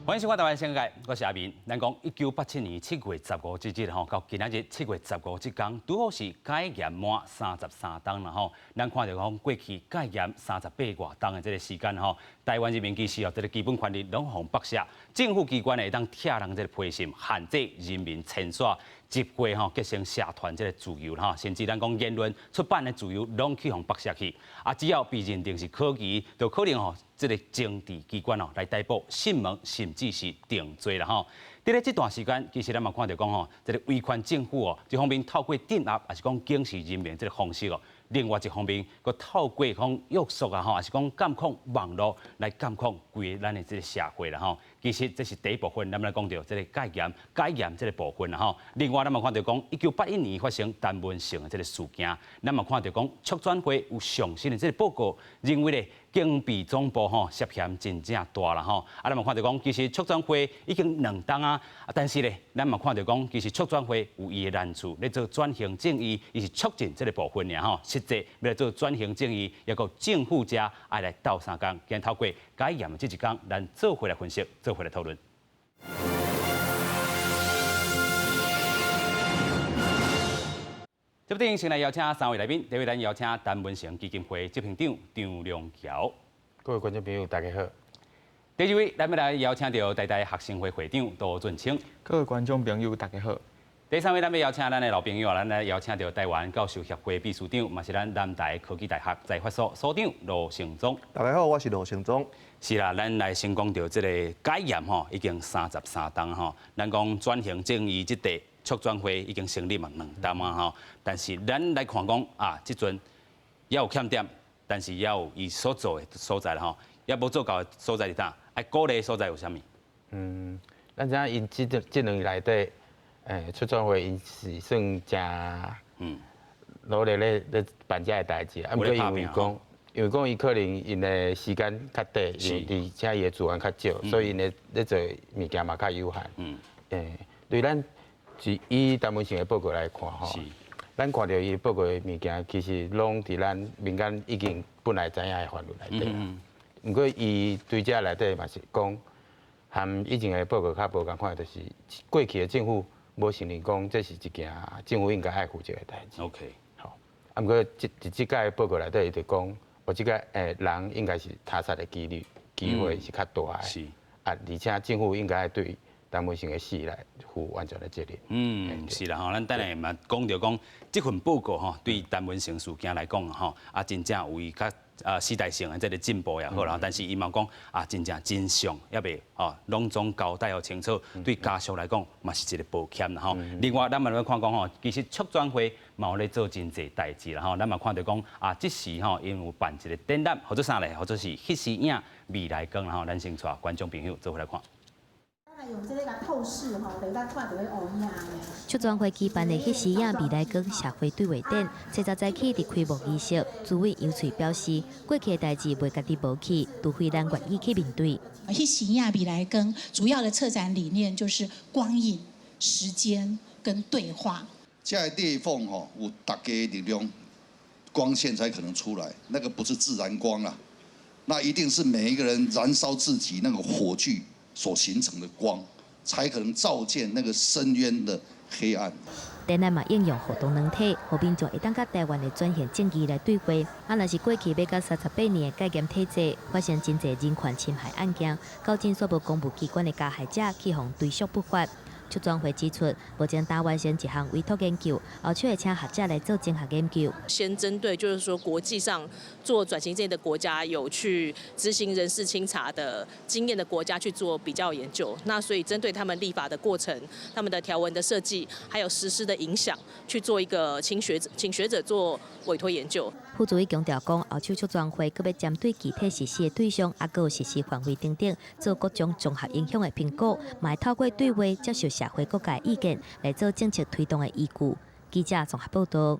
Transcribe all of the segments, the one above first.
歡迎收看台灣新界，我是阿明。咱講1987年7月15這日吼，到今仔日七月十五這工，拄好是解嚴滿33冬啦吼。咱看著講過去戒嚴38外冬的這個時間吼，台灣人民其實哦，這個基本權利攏予剝削，政府機關會當拆人這個批信，限制人民遷徙、集會吼，結成社團這個自由吼，甚至咱講言論出版的自由攏去予剝削去。啊，只要被認定是可疑，就可能吼，這個政治機關哦來逮捕、訊問，甚至是定罪啦吼。佇咧這段時間，其實咱嘛看著講吼，這個威權政府哦，一方面透過鎮壓，抑是講監視人民這個方式哦，另外一方面，閣透過講約束啊吼，抑是講監控網路來監控規個咱的這個社會啦吼。其實這是第一部分，咱來講著這個戒嚴、解嚴這個部分啦吼。另外，咱嘛看著講，1981年發生陳文成的這個事件，咱嘛看著講，促轉會有上新的這個報告，認為咧警備總部吼涉嫌真正大啦吼。啊，咱嘛看著講，其實促轉會已經2冬啊，但是咧，咱嘛看著講，其實促轉會有伊的難處，咧做轉型正義，伊是促進這個部分爾吼，實際欲來做轉型正義，抑閣政府遮愛來鬥相共，今透過解嚴的這一工，咱做伙來分析，做伙來討論。這部電影先來邀請三位來賓，第一位咱邀請陳文成基金會執行長張良橋。各位觀眾朋友，大家好。第二位，咱欲來邀請著台大學生會會長杜俊清。各位觀眾朋友，大家好。第三位，咱欲邀請咱的老朋友，咱來邀請著台灣教授協會秘書長，嘛是咱南台科技大學財法所所長羅成忠。大家好，我是羅成忠。是啦，咱來先講著這個解嚴吼，已經33冬吼，咱講轉型正義這塊促轉會已經成立嘛2冬啊吼，但是咱來看講啊，這陣猶有欠點，但是猶有伊所做的所在啦吼，猶無做夠的所在佇佗？愛鼓勵的所在有啥物？嗯，咱知影𪜶這這兩年內底，促轉會𪜶是算誠努力咧咧辦這个代誌，啊，毋過因為講伊可能𪜶的時間較短，而且伊的資源較少，所以𪜶的咧做物件嘛較有限。對咱是以陳文成的報告來看吼，咱看著伊報告的物件，其實攏佇咱民間已經本來知影的範圍內底。毋過伊對這內底嘛是講，和以前的報告較無仝款，就是過去的政府無承認講這是一件政府應該愛負責的代誌。 好，啊，毋過這佇這擺報告內底，伊就講，我這個人應該是他殺的幾率機會是較大的。啊，而且政府應該對陳文成的死來負完全的責任。嗯，是啦吼，咱等下嘛講著講，這份報告吼，對陳文成事件來講吼，啊，真正有伊較時代性的這个進步也好啦，但是伊嘛講啊，真正真相猶未吼，攏總交代予清楚，對家屬來講嘛是一個抱歉啦吼。另外，咱嘛來看講吼，其實促轉會嘛有咧做真濟代誌啦吼，咱嘛看著講啊，這時吼𪜶有辦一個展覽，號做啥咧？號做是彼時影未來光啦吼，咱先帶觀眾朋友做伙來看。用這個透視吼，就當看著彼烏影。促轉會舉辦的彼時影未來光社會對話展，初十早起佇開幕儀式，主委楊翠表示，過去的代誌袂家己無去，除非咱願意去面對。彼時影未來光主要的策展理念就是光影、時間跟對話。這个裂縫吼，有大家的力量，光線才可能出來，那個不是自然光啊，那一定是每一個人燃燒自己那個火炬所形成的光，才可能照見那個深淵的黑暗。展覽嘛應用互動軟體，予民眾會當佮台灣的轉型正義來對話。啊，若是過去欲到38年的戒嚴體制，發生真濟人權侵害案件，到今煞無公務機關的加害者去予追訴不法。促轉會指出，目前台完成一項委託研究，後續會請學者來做綜合研究。先針對就是說國際上做轉型正義的國家有去執行人事清查的經驗的國家去做比較研究，那所以針對他們立法的過程、他們的條文的設計，還有實施的影響，去做一個請學者做委託研究。副主委強調講，後續促轉會閣欲針對具體實施的對象，抑閣有實施範圍等等，做各種綜合影響的評估，嘛會透過對話接受社會各界意見來做政策推動的依據。記者綜合報道。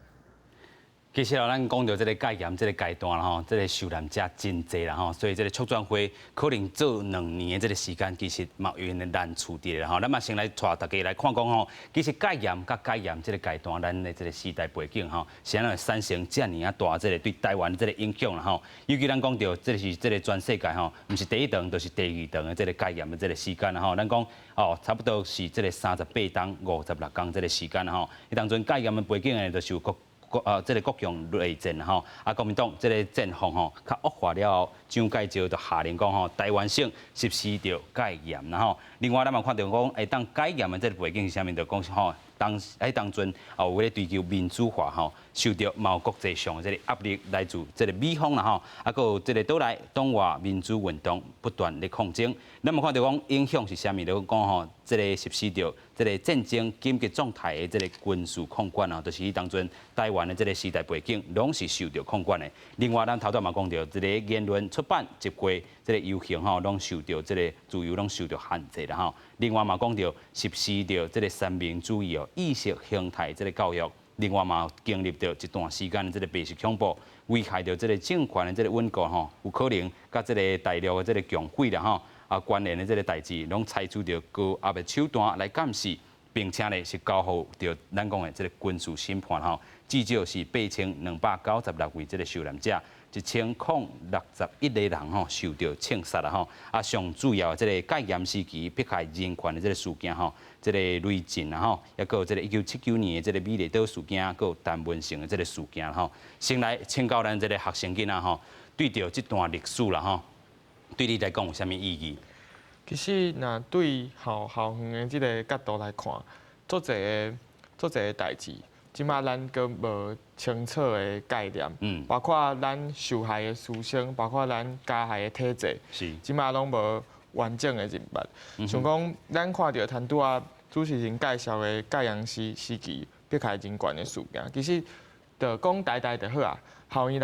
其實咱講著這个戒嚴這个階段啦吼，這个受難者真濟啦吼，所以這个促轉會可能做2年的這个時間，其實嘛有𪜶的難處佇咧吼。咱嘛先來帶大家來看講吼，其實戒嚴佮解嚴這个階段，咱的這个時代背景吼，是按怎會產生遮爾仔大這个對台灣這个影響啦吼。尤其咱講著這个是這个全世界吼，毋是第一長，就是第二長的這个戒嚴的這个時間啦吼。咱講哦，差不多是這个38冬56工這个時間啦吼。彼當陣戒嚴的背景呢，就是有國國呃，這个國共內戰吼，啊，國民黨這个戰況吼，較惡化了後，蔣介石就下令講吼，臺灣省實施著戒嚴啦吼。另外，咱嘛看著講，會當解嚴的這个背景是啥物？就講吼，當彼當陣哦，有咧追求民主化吼，受著嘛有國際上的這个壓力來自這个美方啦吼，啊，閣有這个島內黨外民主運動不斷咧抗爭。咱嘛看著講影響是啥物？就講吼，這个實施著這个戰爭緊急狀態的這个軍事控管啊，就是彼當陣臺灣的這个時代背景，攏是受著控管的。另外，咱頭拄嘛講著，這个言論出版、集會、這个遊行吼，攏受著這个自由，攏受著限制啦吼。另外嘛講著實施著這个三民主義哦，意識形態這个教育。另外嘛經歷著一段時間的這个白色恐怖，危害著這个政權的這个穩固吼，有可能佮這个大陸的這个共匪啦吼，啊關聯的這个代誌，攏採取著高壓的手段來監視，並且呢是交予著咱講的這个軍事審判吼，至少是8296位這个受難者，1061個人吼受著槍殺啦吼。啊，上主要這个戒嚴時期迫害人權的這个事件吼，這个雷震啦吼，抑閣有這个1979年的這个美麗島事件，閣有陳文成的這个事件吼。先來請教咱這个學生囡仔吼，對著這段歷史啦吼，對你來講有啥物意義？其實，若對校園的這个角度來看，足濟个足濟个代誌，這馬咱閣無清楚的概念，包括咱受害的師生，包括咱加害的體制，這馬攏無完整的認捌。像講，咱看著頭拄仔主持人介紹的戒嚴時期迫害人權的事件，其實就講台大就好啊。校園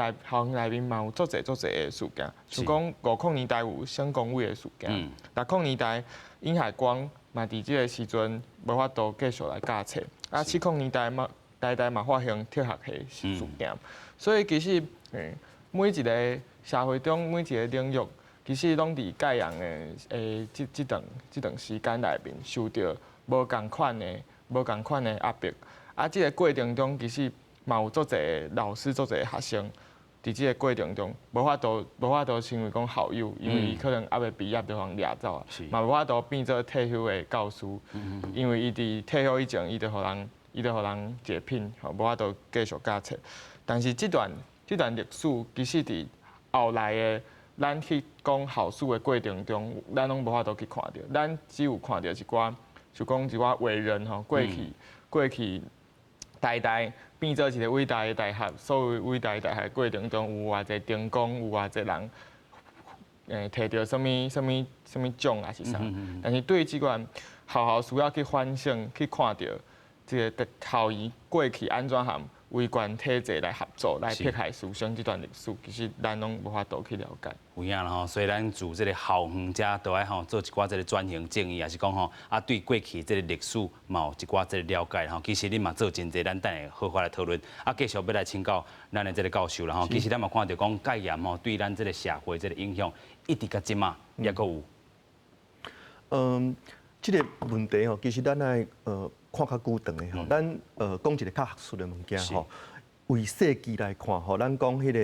內面嘛有足濟足濟的事件，像講50年代有省工委的事件，60年代殷海光嘛佇這个時陣無法度繼續來教冊，啊70年代嘛台大嘛發生鐵學系事件，所以其實每一个社會中每一个領域，其實攏佇戒嚴的這段時間內面受著無仝款的壓迫，啊這个過程中其實嘛有足濟老師、足濟學生，佇這个過程中無法度成為講校友，因為伊可能猶未畢業就予人掠走啊，嘛無法度變做退休的教師，因為伊佇退休以前，伊就予人解聘，吼，無法度繼續教冊。但是這段歷史，其實佇後來的咱去講校史的過程中，咱攏無法度去看著，咱只有看著一寡，就講一寡偉人吼，過去台大變做一个偉大的大學，所謂偉大的大學過程中，有偌濟成功，有偌濟人，摕著啥物啥物啥物獎抑是啥。但是對這款學校需要去反省，去看著這个校園過去按怎和威權體制來合作，來迫害師生這段歷史，其實咱攏無法度去了解。有影啦吼，所以咱自這个校園遮都愛吼做一寡這个轉型正義，抑是講吼啊對過去這个歷史嘛有一寡這个了解吼。其實你嘛做真濟，咱等下好好來討論。啊，繼續欲來請教咱的這个教授啦吼。其實咱嘛看著講戒嚴吼對咱這个社會這个影響，一直到這馬抑閣有。這个問題吼，其實咱愛看較久長的吼，咱講一个較學術的物件吼。為世紀來看吼，咱講彼个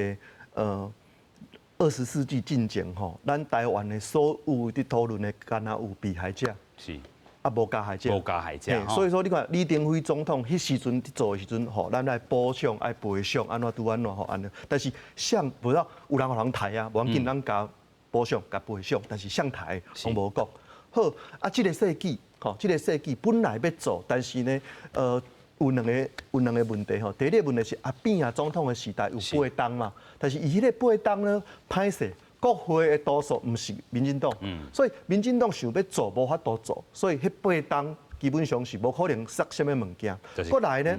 20世紀進前吼，咱台灣的所有佇討論的，敢若有被害者，啊無加害者，無加害者。所以說你看李登輝總統彼時陣佇做的時陣吼，咱愛補償、愛賠償，按怎拄按怎吼按呢。但是誰無啦，有人予人刣啊，無要緊，咱共補償、共賠償，但是誰刣攏無講。好，啊，這个世紀。吼，這个世紀本來欲做，但是呢，有兩个問題吼。第一个問題是阿扁啊總統的時代有八冬嘛，但是伊彼个八冬呢，歹勢，國會的多數毋是民進黨，所以民進黨想欲做無法度做，所以彼八冬基本上是無可能殺啥物物件。過來呢，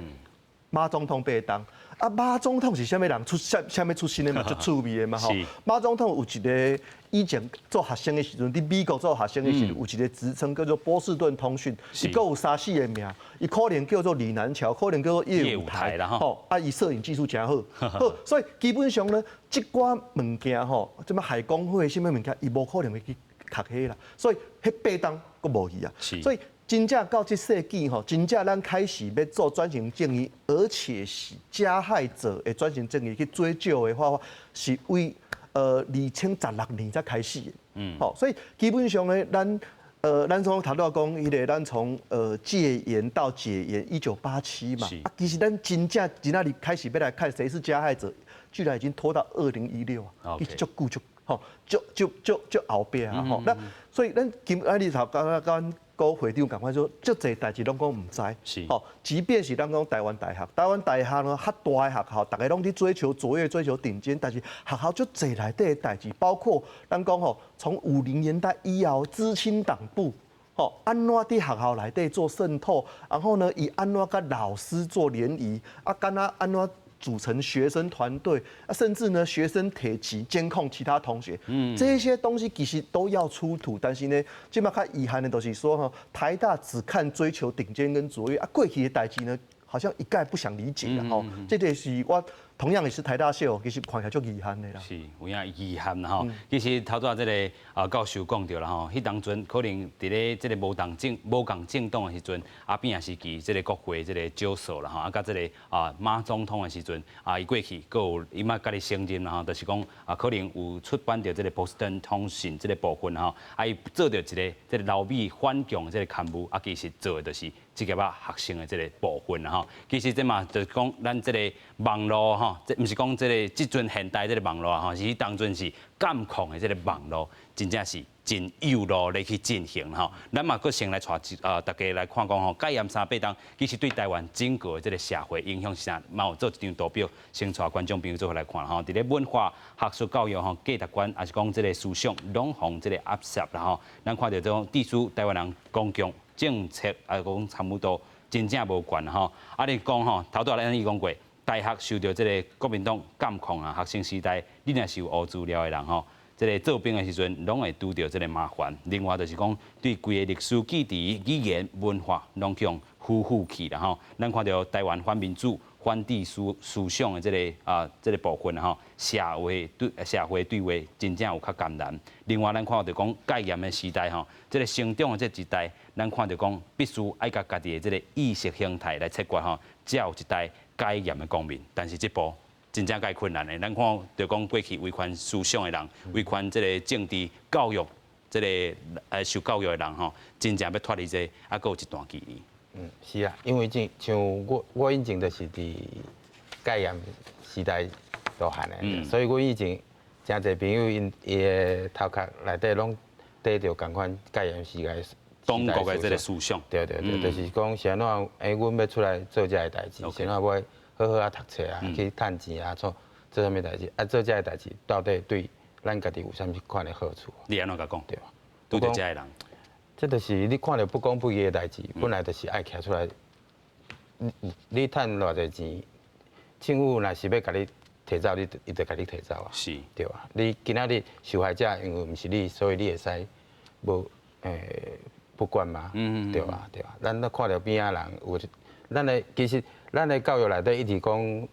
馬總統八冬，啊，馬總統是啥物人出啥啥物出身的嘛？足趣味的嘛吼。馬總統有一個以前做學生的時陣，佇美國做學生的時陣，有一個職稱叫做波士頓通訊，伊閣有三四個名，伊可能叫做李南橋，可能叫做葉舞台，吼，啊，伊攝影技術誠好，好，所以基本上呢，這寡物件吼，這物海工會啥物物件，伊無可能會去讀彼啦，所以彼八冬閣無去啊，所以。真正到這世紀吼，真正咱開始欲做轉型正義，而且是加害者的轉型正義去追究的話，是為2016年才開始的。好，所以基本上呢，咱從頭拄仔講，彼个咱從戒嚴到解嚴，1987嘛，啊，其實咱真正今仔日開始欲來看誰是加害者，居然已經拖到2016啊，其實足久足吼，足足足足後壁啊吼。那所以咱今仔日頭剛剛高會長共款說，足濟代誌攏講毋知。吼，即便是咱講台灣大學，台灣大學呢，較大的學校，逐家攏佇追求卓越、追求頂尖，但是學校足濟內底的代誌，包括咱講吼，從50年代以後，資青黨部，吼，按怎佇學校內底做滲透，然後呢，伊按怎佮老師做聯誼，啊，敢若按怎組成學生團隊，啊，甚至呢，學生提錢監控其他同學，這些東西其實都要出土。但是呢，這馬較遺憾的，就是說哈，台大只看追求頂尖跟卓越，啊，過去的代誌呢，好像一概不想理解啦吼。這個是我同樣也是台大校友，其實看起來足遺憾的啦。是有影遺憾啦吼。其實頭拄仔這个教授講著啦吼，彼當陣可能佇咧這个無仝政黨的時陣，阿扁時期這个國會這个少數啦吼，啊，佮這个馬總統的時陣，啊，伊過去閣有伊嘛家己承認啦吼，就是講啊，可能有出版著這个波士頓通訊這个部分吼，啊，伊做著一个這个留美反共這个刊物，啊，其實做的就是這個學生的這个部分啦吼。其實這嘛就是講咱這个網路吼，這毋是講這个這陣現代這个網路吼，是當陣是監控的這个網路，真正是真有路咧去進行吼。咱嘛閣先來帶大家來看講吼，戒嚴三八冬其實對台灣整個這个社會影響是啥？嘛有做一張圖表，先帶觀眾朋友做伙來看吼。佇咧文化、學術教育吼、價值觀，抑是講這个思想，攏予這个壓抑啦吼。咱看著這種致使台灣人公共政策啊，講參與度真正無懸吼。啊，你講吼，頭拄仔咱已講過，大學受著這个國民黨監控啊，學生時代你若是有烏資料的人吼，這个做兵的時陣攏會拄著這个麻煩。另外就是講，對規个歷史記憶、語言、文化攏予俘虜去啦吼。咱看著台灣反民主、反帝思想的這个部分吼，社會對話真正有較艱難。另外，咱看著講戒嚴的時代吼，這个成長的這一代，咱看著講必須愛共家己的這个意識形態來切割吼，才有一代解嚴的公民。但是這步真正較困難的，咱看著講過去維權思想的人，維權這个政治教育，這个受教育的人吼，真正欲脫離這个，猶閣有一段距離。嗯，是啊，因為像我以前就是佇戒嚴時代大漢的，所以阮以前誠濟朋友𪜶伊的頭殼內底攏帶著仝款戒嚴時代黨國的這个思想。對對對，就是講是按怎，阮欲出來做這个代誌，是按怎欲好好仔讀冊啊，去趁錢啊，做做啥物代誌？啊，做這个代誌到底對咱家己有啥物款的好處？你按怎共講？對吧？拄著這个人，這就是你看著不公不義的代誌，本來就是愛徛出來。你趁偌濟錢，政府若是欲共你提走，你伊就共你提走啊。對吧？你今仔日受害者因為毋是你，所以你會使無不管嘛？對吧？對吧？咱都看著邊仔人有，咱的其實咱的教育內底一直講，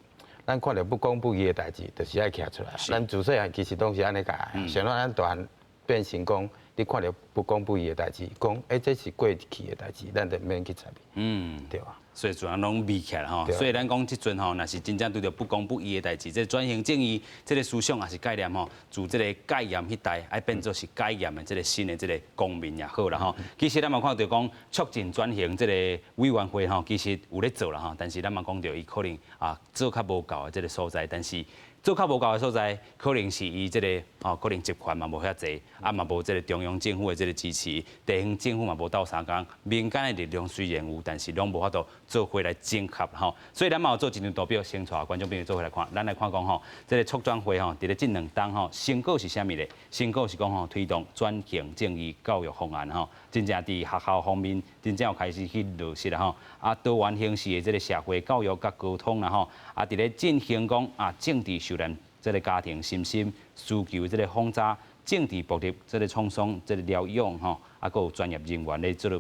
咱看著不公不義的代誌，就是愛徛出來。咱自細漢其實攏是按呢教的，啥物咱大漢變成講，你看著不公不義的代誌，講這是過去的代誌，咱就毋免去參與。對吧？所以自然攏避起來吼。所以咱講這陣吼，若是真正拄著不公不義的代誌，這轉型正義這个思想抑是概念吼，自這个戒嚴彼代愛變做是解嚴的這个新的這个公民也好啦吼。其實咱嘛看著講促進轉型這个委員會吼，其實有咧做啦吼，但是咱嘛講著伊可能啊做較無夠的這个所在，但是做較無夠的所在，可能是伊這个哦，可能集權嘛無遐濟，啊嘛無這个中央政府的這个支持，地方政府嘛無鬥相共，民間的力量雖然有，但是攏無法度做伙來整合吼。所以咱嘛有做一張圖表，先帶觀眾朋友做伙來看，咱來看講吼，這个促轉會吼，佇咧這兩冬吼，成果是啥物咧？成果是講吼，推動轉型正義教育方案吼，真正佇學校方面真正有開始去落實啦吼。啊，多元形式的這个社會教育佮溝通啦吼，啊，佇咧進行講啊，政治受難這个家庭身心需求這个訪查，政治暴力這个創傷這个療養吼，啊，閣有專業人員咧做一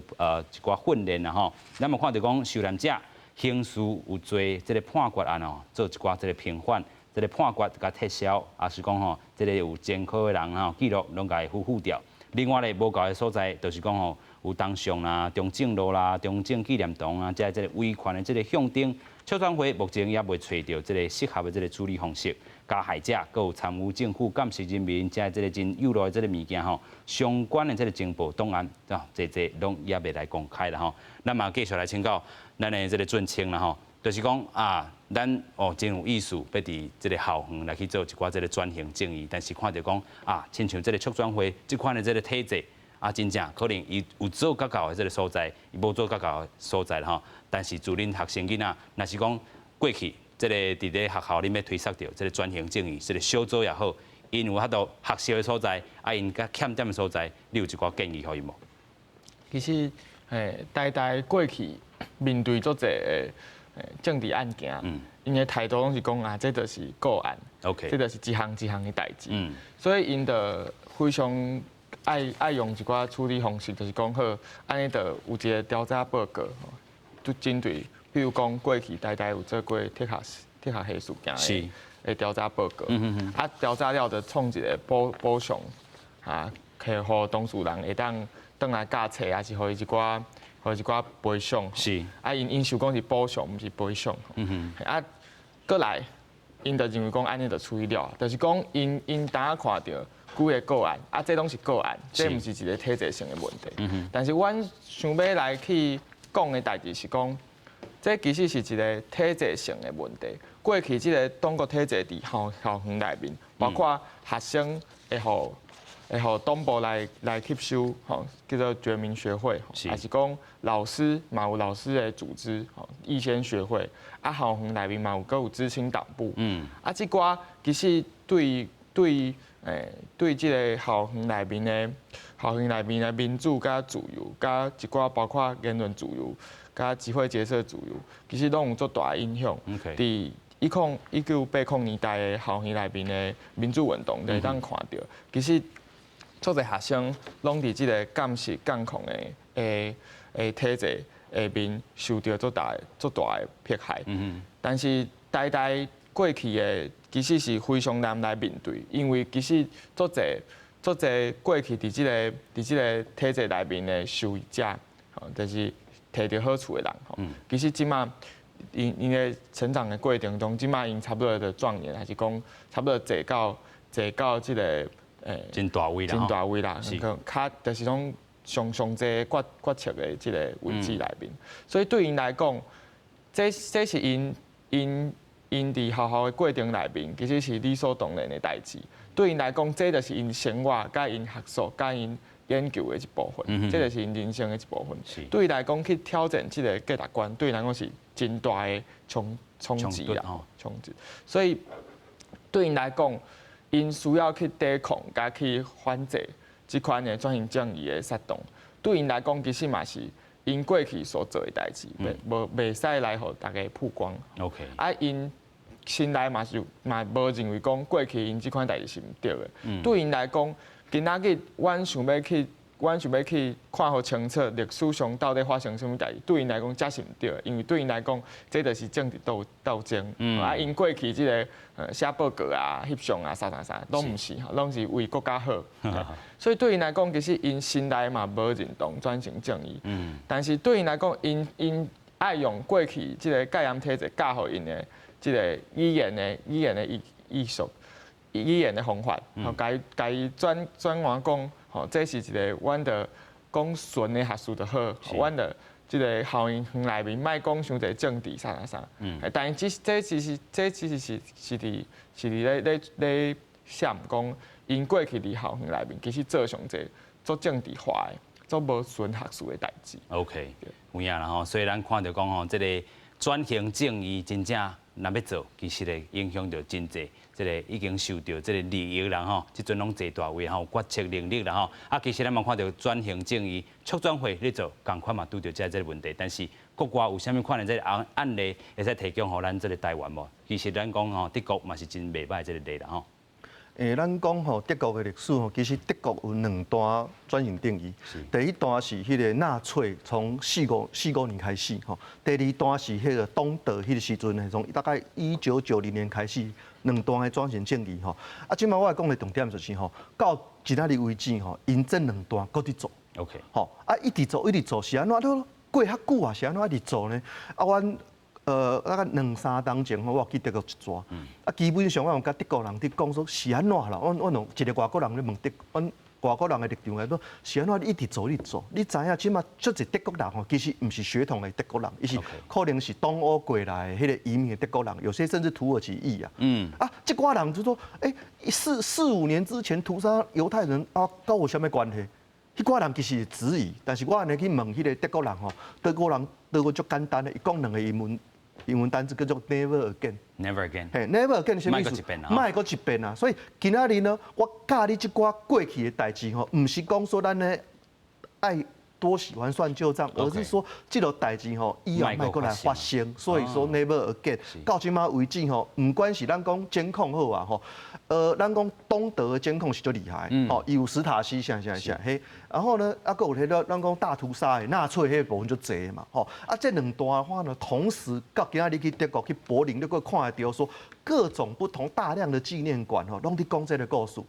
寡訓練啦吼。咱嘛看著講受難者刑事有罪這个判決案哦，做一寡這个平反，這个判決共撤銷，抑是講吼，這个有前科的人吼記錄攏共伊恢復掉。另外咧，無夠的所在，就是講吼，有東上啦、中正路啦、中正紀念堂啊，這這个維權的這个向燈，促轉會目前猶未揣著這个適合的這个處理方式。加害者閣有參與政府監視人民，這這个真有路的這个物件吼，相關的這个情報檔案啊，濟濟攏猶未來公開啦吼。咱嘛繼續來請教咱的這个俊清啦吼，就是講啊，咱哦真有意思，欲佇這个校園來去做一寡這个轉型正義，但是看著講啊，親像這个促轉會這款的這个體制啊，真正可能伊有做較夠的這个所在，伊無做較夠的所在吼。但是自恁學生囡仔，若是講過去這个佇咧學校裡面推捒著這个轉型正義，這个小組也好，𪜶有法度學習的所在，啊，𪜶較欠點的所在，你有一寡建議予𪜶無？其實，台大過去面對足濟的政治案件，𪜶的態度攏是講啊，這就是個案這就是一項一項的代誌，所以𪜶就非常愛用一寡處理方式，就是講好，按呢就有一个調查報告，就針對，比如講過去台大有做過鐵殼系事件的調查報告，啊調查了就創一个補償，啊，予當事人會當轉來教冊，抑是予伊一寡，予一寡賠償。啊，𪜶想講是補償，毋是賠償。啊，閣來，𪜶就認為講按呢就處理了，就是講𪜶有當看著幾个個案，啊，這攏是個案，這毋是一个體制性的問題。但是阮想欲來去講的代誌是講，這其實是一个體制性的問題。過去這个黨國體制佇校園內面，包括學生會予黨部來吸收，吼，叫做覺民學會，抑是講老師嘛有老師的組織，吼，逸仙學會，啊，校園內面嘛有閣有知青黨部，啊，這寡其實對這个校園內面的民主佮自由，佮一寡包括言論自由，佮集會結社自由，其實攏有足大的影響。佇1980年代的校園內面的民主運動，就會當看著，其實足濟學生攏佇這个監視監控的體制下面受著足大的迫害。但是台大過去的其實是非常難來面對，因為其實足濟足濟過去佇這个體制內面的受益者，吼，就是摕著好處的人，吼，其實這馬𪜶的成長的過程中，這馬𪜶差不多就壯年，還是講差不多坐到這个真大位啦，真大位啦，較就是講上上濟決策的這个位置內面，所以對𪜶來講，這是𪜶佇學校的過程內面，其實是理所當然的代誌。對𪜶來講，這就是𪜶生活、佮𪜶學術、佮𪜶研究的一部分，這就是𪜶人生的一部分。對𪜶來講，去挑戰這个價值觀，對𪜶來講是真大的衝擊啦，衝擊。所以對𪜶來講，𪜶需要去抵抗、佮去反制這款的轉型正義的煽動。對𪜶來講，其實嘛是𪜶過去所做的代誌，袂袂使來予大家曝光。 啊，𪜶心內嘛是嘛無認為講過去𪜶這款代誌是毋對的。對𪜶來講，今仔日阮想欲去看予清楚歷史上到底發生啥物代誌，對𪜶來講才是毋對的，因為對𪜶來講，這就是政治鬥爭。啊，𪜶過去這个寫報告啊、翕相啊、啥啥啥，攏毋是，攏是為國家好。所以對𪜶來講，其實𪜶心內嘛無認同轉型正義。但是對𪜶來講，𪜶愛用過去這个戒嚴體制教予𪜶的這个語言的藝術、語言的方法，吼，共伊轉換講，吼，這是一个阮著講純的學術就好，阮著這个校園內面莫講傷濟政治啥啥啥。但是這其實這其實是佇咧寫講，𪜶過去佇校園內面其實做上濟做政治化的、做無純學術的代誌。 OK，有影啦吼，所以咱看著講吼，這個轉型正義真正若欲做，其實會影響著真濟，這个已經受著這个利益人吼，這陣攏坐大位吼，決策能力啦吼。啊，其實咱嘛看著轉型正義促轉會咧做，仝款嘛拄著這個問題，但是國外有啥物款的這個案例會使提供予咱這个台灣無？其實咱講吼，德國嘛是真袂䆀這个例啦吼。咱講吼德國的歷史吼，其實德國有兩段轉型正義。第一段是彼个納粹從四五年開始吼，第二段是彼个東德彼个時陣，從大概1990年開始，兩段的轉型正義吼。啊，這擺我講的重點就是吼，到今仔日為止吼，𪜶這兩段閣佇做。 吼，啊，一直做一直做，是按怎？都過較久啊，是按怎一直做呢？啊，阮大概兩三冬前吼，我去德國一逝。啊，基本上我有佮德國人佇講說是按怎啦？阮用一个外國人咧問德，阮外國人的立場來講，是按怎？你一直做，一直做，你知影這擺足濟德國人吼，其實毋是血統的德國人，伊是可能是東歐過來的彼个移民的德國人，有些甚至土耳其裔啊。啊，這寡人就說，欸，四五年之前屠殺猶太人啊，佮我有啥物關係？彼寡人其實質疑，但是我按呢去問彼个德國人吼，德國人德國足簡單的，伊講兩个英文單詞叫做 never again。 Never again。嘿，never again 啥物意思？莫閣一遍啊！所以今仔日呢，我教你這寡過去的代誌吼，毋是講說咱咧愛多喜歡算舊賬，而是說這個代誌吼，以後莫閣來發生。所以說 never again。到這擺為止吼，毋管是咱講監控好啊吼，咱講東德的監控是足厲害，吼，有史塔西啥啥啥彼，然後呢，啊，閣有彼个咱講大屠殺的納粹彼部分足濟嘛，吼，啊，這兩段的話呢，同時到今仔日去德國去柏林，你閣看會著說各種不同大量的紀念館吼，攏佇講這个故事。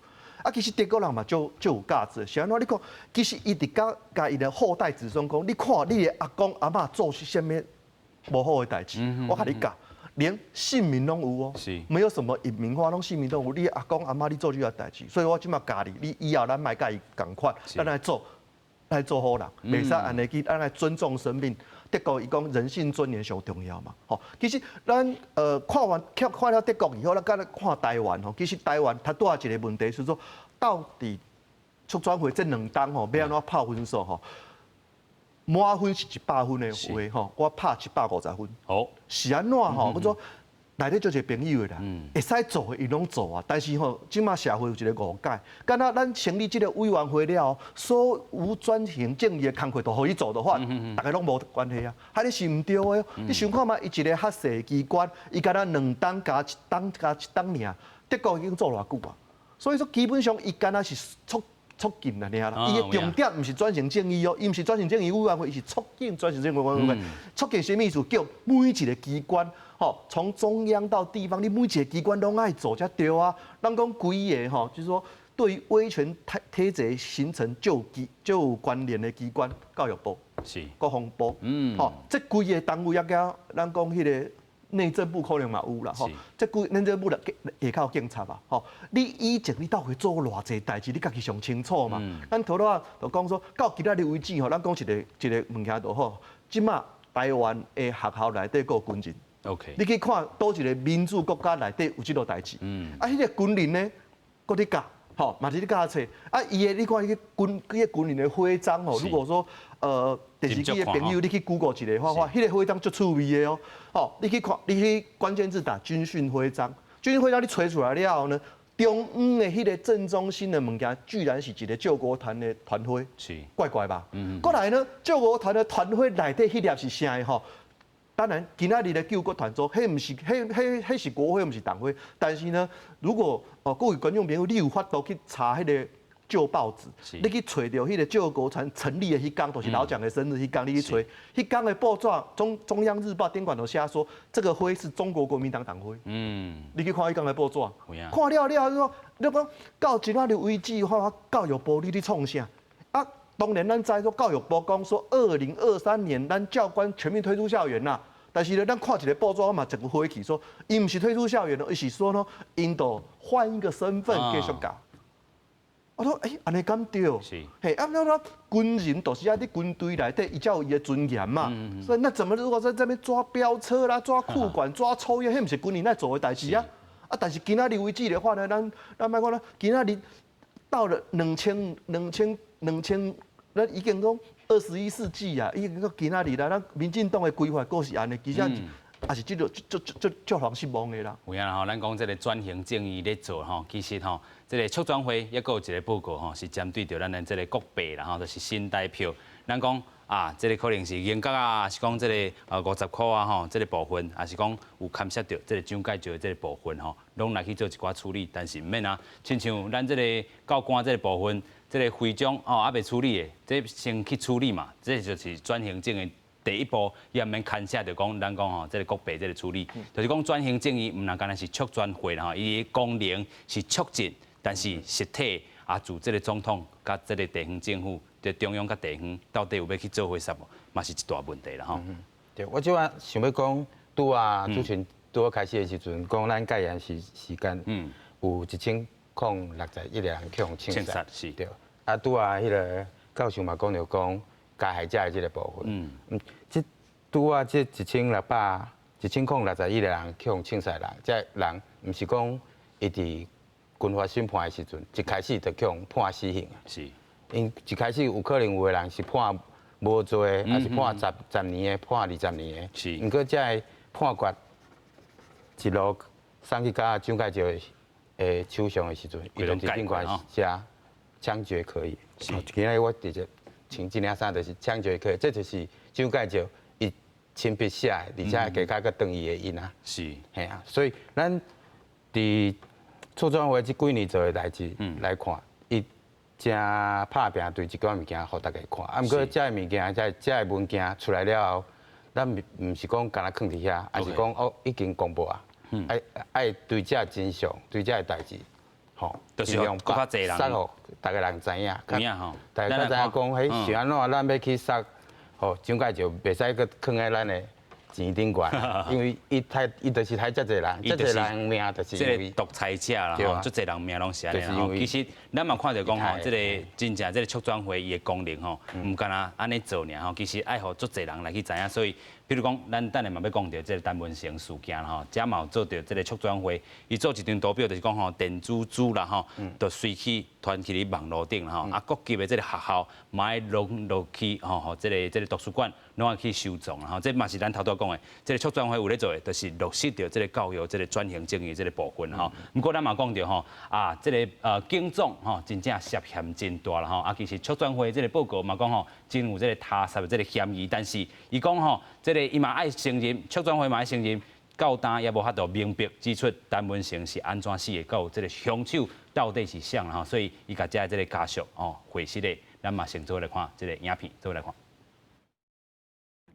啊，其實德國人嘛足足有價值，是按怎？你看，其實伊佇共共伊的後代子孫講，你看你的阿公阿嬤做啥物無好的代誌，我共你教，連姓名攏有哦，沒有什麼隱名化，攏姓名攏有。你阿公阿嬤你做這個代誌，所以我這擺教你，你以後咱莫共伊仝款，咱來做，來做好人，袂使按呢去，咱來尊重生命。德國伊講人性尊嚴上重要嘛，吼。其實咱看完看了德國以後，咱閣來看台灣吼。其實台灣它拄仔一個問題是說，到底促轉會這兩冬吼，欲按怎拍分數吼？滿分是100分的話吼，我拍750分。是按怎吼？我說內底足濟朋友的啦，會使做的伊攏做啊。但是吼，這擺社會有一个誤解，敢若咱成立這个委員會了後，所有轉型正義的工課都予伊做的話，逐家攏無關係啊。彼個是毋對的。你想看覓，伊一个較細的機關，伊敢若兩冬加一冬加一冬爾，德國已經做偌久啊。所以說，基本上伊敢若是促進啊爾啦。伊的重點毋是轉型正義哦，伊毋是轉型正義委員會，伊是促進轉型正義委員會。促進啥物意思？叫每一个機關，吼，從中央到地方，你每一个機關攏愛做才對啊。咱講規个吼，就是說對於威權體制形成就有關聯的機關，教育部、國防部，吼，這規个單位抑加咱講彼个內政部可能嘛有啦，吼，這規內政部啦，下跤警察啊，吼，你以前你到底做偌濟代誌，你家己上清楚嘛。咱頭拄仔就講說，到今仔日為止吼，咱講一个一个物件就好。這擺台灣的學校內底閣有軍人你去看佗一个民主國家內底有這落代誌，啊，彼个軍人呢，閣佇教，吼，嘛是咧教冊。啊，伊的你看彼个軍人的徽章吼，如果說電視機的朋友，你去 Google 一下，看看，彼个徽章足趣味的哦。吼，你去看，你去關鍵字打軍訓徽章，軍訓徽章你揣出來了後呢，中央的彼个正中心的物件，居然是一个救國團的團徽，怪怪吧？過來呢，救國團的團徽內底彼粒是啥的吼？當然，今仔日的救國團做，彼毋是，彼是國徽，毋是黨徽。但是呢，如果哦各位觀眾朋友，你有法度去查彼个舊報紙，你去揣著彼个救國團成立的彼工，就是老蔣的生日彼工，你去揣，彼工的報紙，中央日報頂懸就寫說，這個徽是中國國民黨黨徽。你去看彼工的報紙，看了了後，你說，你講到今仔日為止，我教育部你咧創啥？啊，當然咱知說教育部講說，2023年咱教官全面退出校園啦。但是呢，咱看一个報紙，我嘛整個火氣，說伊毋是退出校園咯，伊是說呢，𪜶都換一個身份繼續教。我說欸，按呢敢對？是。嘿，啊，那那軍人都是愛佇軍隊內底，伊才有伊的尊嚴嘛。所以那怎麼如果在這邊抓飆車啦、抓褲管、抓抽菸，彼毋是軍人愛做的代誌啊？啊，但是今仔日為止的話呢，咱咱莫講啦，今仔日到了兩千兩千兩千，咱已經講21世紀啊，已經到今仔日啦，咱民進黨的規劃閣是按呢，其實也是這個足足足足予人失望的啦。有影啦吼，咱講這個轉型正義咧做吼，其實吼，這個促轉會抑閣有一個報告吼，是針對著咱的這個國幣啦吼，就是新台票。咱講啊，這個可能是銀角啊，抑是講這個50箍啊吼，這個部分，抑是講有牽涉著這個蔣介石的這個部分吼，攏來去做一寡處理。但是毋免啊，親像咱這個教官這個部分，這個徽章哦，猶未處理的，這先去處理嘛，這就是轉型正義第一步，伊毋免牽涉著講，咱講吼，這個國幣這個處理，就是講轉型正義，毋但干焦是促轉會啦吼，伊的功能是促進，但是實體啊，自這個總統佮這個地方政府，這中央佮地方到底有欲去做伙殺無，嘛是一大問題啦吼。對，我這擺想欲講，拄啊主持人拄仔開始的時陣，講咱戒嚴時時間，有1061個人去予槍殺，是。對。啊，拄仔彼個教授嘛講著講加害者的這個部分，這拄仔這1600 1061個人去予槍殺人，這人毋是講伊佇軍法審判的時陣，一開始就去予判死刑啊。𪜶一開始有可能有的人是判無罪，抑是判十十年的，判20年的。毋過這个判決一路送去共蔣介石的手上的時陣，伊就佇頂懸寫槍決可以。今仔日我直接穿這領衫就是槍決可以，這就是蔣介石伊親筆寫的，而且加較閣長伊的印啊。嘿啊，所以咱佇促轉會這幾年做的代誌來看，伊誠拍拚對這寡物件予大家看。啊，毋過這个物件，這這个文件出來了後，咱毋是講干焦囥佇遐，抑是講哦已經公布啊，愛愛對這真相，對這个代誌，吼，就是予閣較濟人，予逐个人知影，有影吼，大家知影講，彼是按怎，咱欲去殺，吼，蔣介石袂使閣囥佇咱的錢頂懸，因為伊刣伊就是刣遮濟人，遮濟人命就是這個獨裁者啦，吼，足濟人命攏是按呢吼。其實咱嘛看著講吼，這個真正這個促轉會伊的功能吼，毋干焦按呢做爾吼，其實愛予足濟人來去知影，所以。比如講，咱等下嘛欲講著這個陳文成事件啦吼，遮嘛有做著這個促轉會，伊做一張圖表，就是講吼電子紙啦吼，就隨去傳去佇網路頂啦吼，啊各級的這個學校嘛愛攏落去吼，予這個這個圖書館攏愛去收藏啦吼，這嘛是咱頭拄仔講的，這個促轉會有咧做的，就是落實著這個教育這個轉型正義這個部分吼。毋過咱嘛講著吼，啊這個警總吼真正涉嫌真大啦吼，啊其實促轉會這個報告嘛講吼，真有這個他殺的這個嫌疑，但是伊講吼這個。伊嘛愛承認，促轉會嘛愛承認，到今也無法度明白指出陳文成是按怎死的，佮這個兇手到底是誰吼，所以伊共遮這個家屬哦會失的，咱嘛先做來看這個影片，做來看。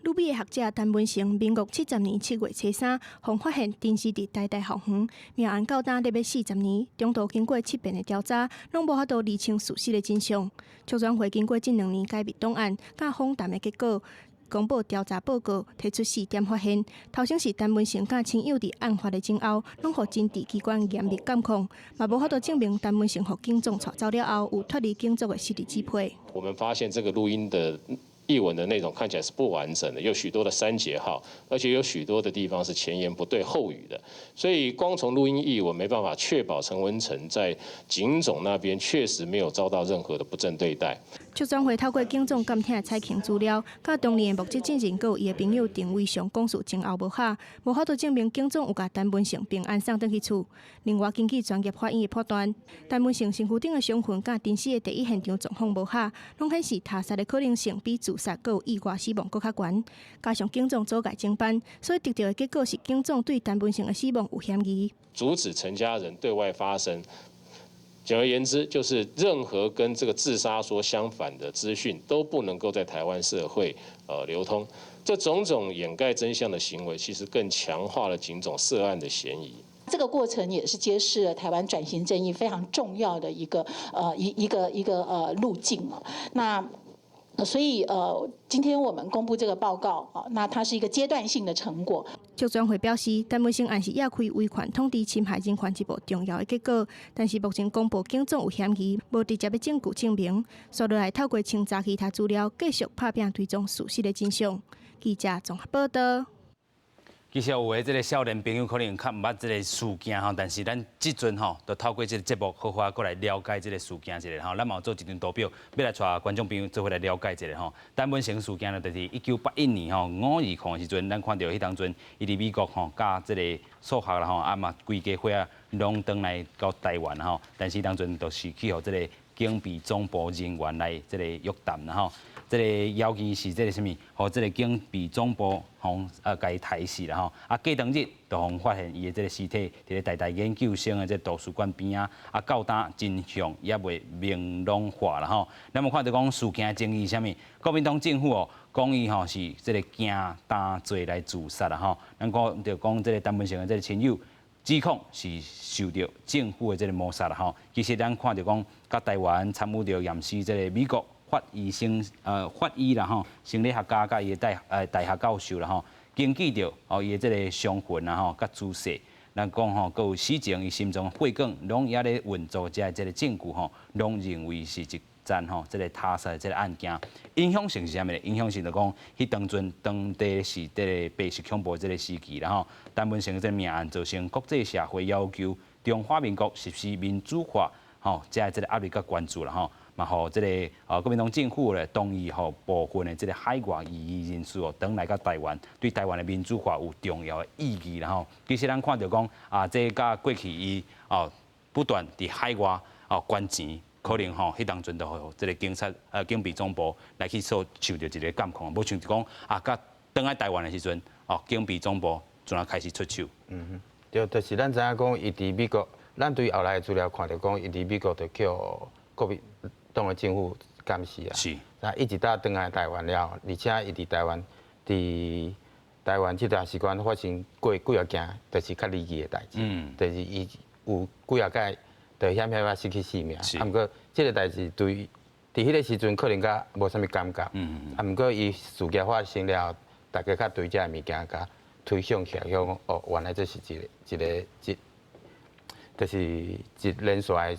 旅美的學者陳文成，民國70年7月初三，予發現陳屍佇台大校園，命案到今咧欲40年，中途經過七遍的調查，攏無法度釐清事實的真相。促轉會經過這兩年解密檔案，佮訪談的結果，公布調查報告，提出四點發現。頭先是陳文成佮親友佇案發的前後，攏予偵治機關嚴密監控，嘛無法度證明陳文成予警總帶走了後，有脫離警總的實質支配。我們發現這個錄音的譯文的內容看起來是不完整的，有許多的刪節號，而且有許多的地方是前言不對後語的，所以光從錄音譯文沒辦法確保陳文成在警總那邊確實沒有遭到任何的不正對待。促轉會透過警總監聽的採聽資料，佮當年的目擊證人佮伊的朋友陳偉雄講述前後無合，無法度證明警總有共陳文成平安送轉去厝。另外，根據專業法院的判斷，陳文成身軀頂的傷痕佮陳屍的第一現場狀況無合，攏顯示他殺的可能性比自殺佮有意外死亡閣較懸。加上警總阻礙偵辦，所以得著的結果是警總對陳文成的死亡有嫌疑。阻止陳家人對外發聲。簡而言之，就是任何跟這個自殺說相反的資訊都不能夠在台灣社會流通。這種種掩蓋真相的行為，其實更強化了警總涉案的嫌疑。這個過程也是揭示了台灣轉型正義非常重要的一個一一個一個路徑。那所以今天我們公布這個報告啊，那它是一個階段性的成果。促轉會表示，陳文成案是掖開威權統治侵害人權一部重要的結果，但是目前公報警總有嫌疑，無直接的證據證明。紲落來透過清查其他資料，繼續拍拚追蹤事實的真相。記者綜合報道。其實有的這个少年朋友可能較毋捌這个事件吼，但是咱這陣吼，就透過這个節目好好閣來了解這个事件一下吼。咱嘛有做一張圖表，欲來帶觀眾朋友做伙來了解一下吼。陳文成事件呢，就是1981年吼5/20的時陣，咱看著彼當陣伊佇美國吼，佮這个數學啦吼，啊嘛規家伙仔攏轉來到台灣吼，但是當陣就是去予這个警備總部人員來這个約談啦吼。這个要求是這个啥物？予這个警備總部予共伊刣死啦吼！啊，過當日就予發現伊的這个屍體佇咧台大研究生的這个圖書館邊仔，啊，到今真相猶未明朗化啦吼。咱嘛看著講事件爭議啥物？國民黨政府哦，講伊吼是這个驚擔罪來自殺啦吼。咱講著講這个陳文成的這个親友指控是受著政府的這个謀殺啦吼。其實咱看著講，佮台灣參與著驗屍這个美國法醫生，法醫啦吼，生理學家佮伊的大學教授啦吼，根據著哦伊的這个傷痕啦吼，佮姿勢，咱講吼，閣有死前伊心臟血管攏猶咧運作，這這个證據吼，攏認為是一件吼這个他殺的這个案件。影響性是啥物咧？影響性就講，彼當陣當地是這个白色恐怖這个時期啦吼，陳文成這个命案造成國際社會要求中華民國實施民主化吼，這這个壓力佮關注啦吼。嘛，予這个國民黨政府咧同意予部分的這个海外異議人士哦，轉來到台灣，對台灣的民主化有重要的意義啦吼。其實咱看著講啊，這佮過去伊哦不斷佇海外哦捐錢，可能吼彼當陣就予這个警察警備總部來去受受著一个監控，無像講啊，佮轉來台灣的時陣哦，警備總部陣仔開始出手。嗯哼，對，就是咱知影講，伊佇美國，咱對後來的資料看著講，伊佇美國就予國民黨的政府監視啊，啊，一直到轉來台灣了後，而且伊佇台灣這段時間發生過幾仔件，就是較離奇的代誌，就是伊有幾仔擺就險險仔失去性命，啊，毋過這个代誌對佇彼个時陣可能較無啥物感覺，啊，毋過伊事件發生了後，大家較對這个物件較推想起來，講哦，原來這是一个一个一，就是一連續的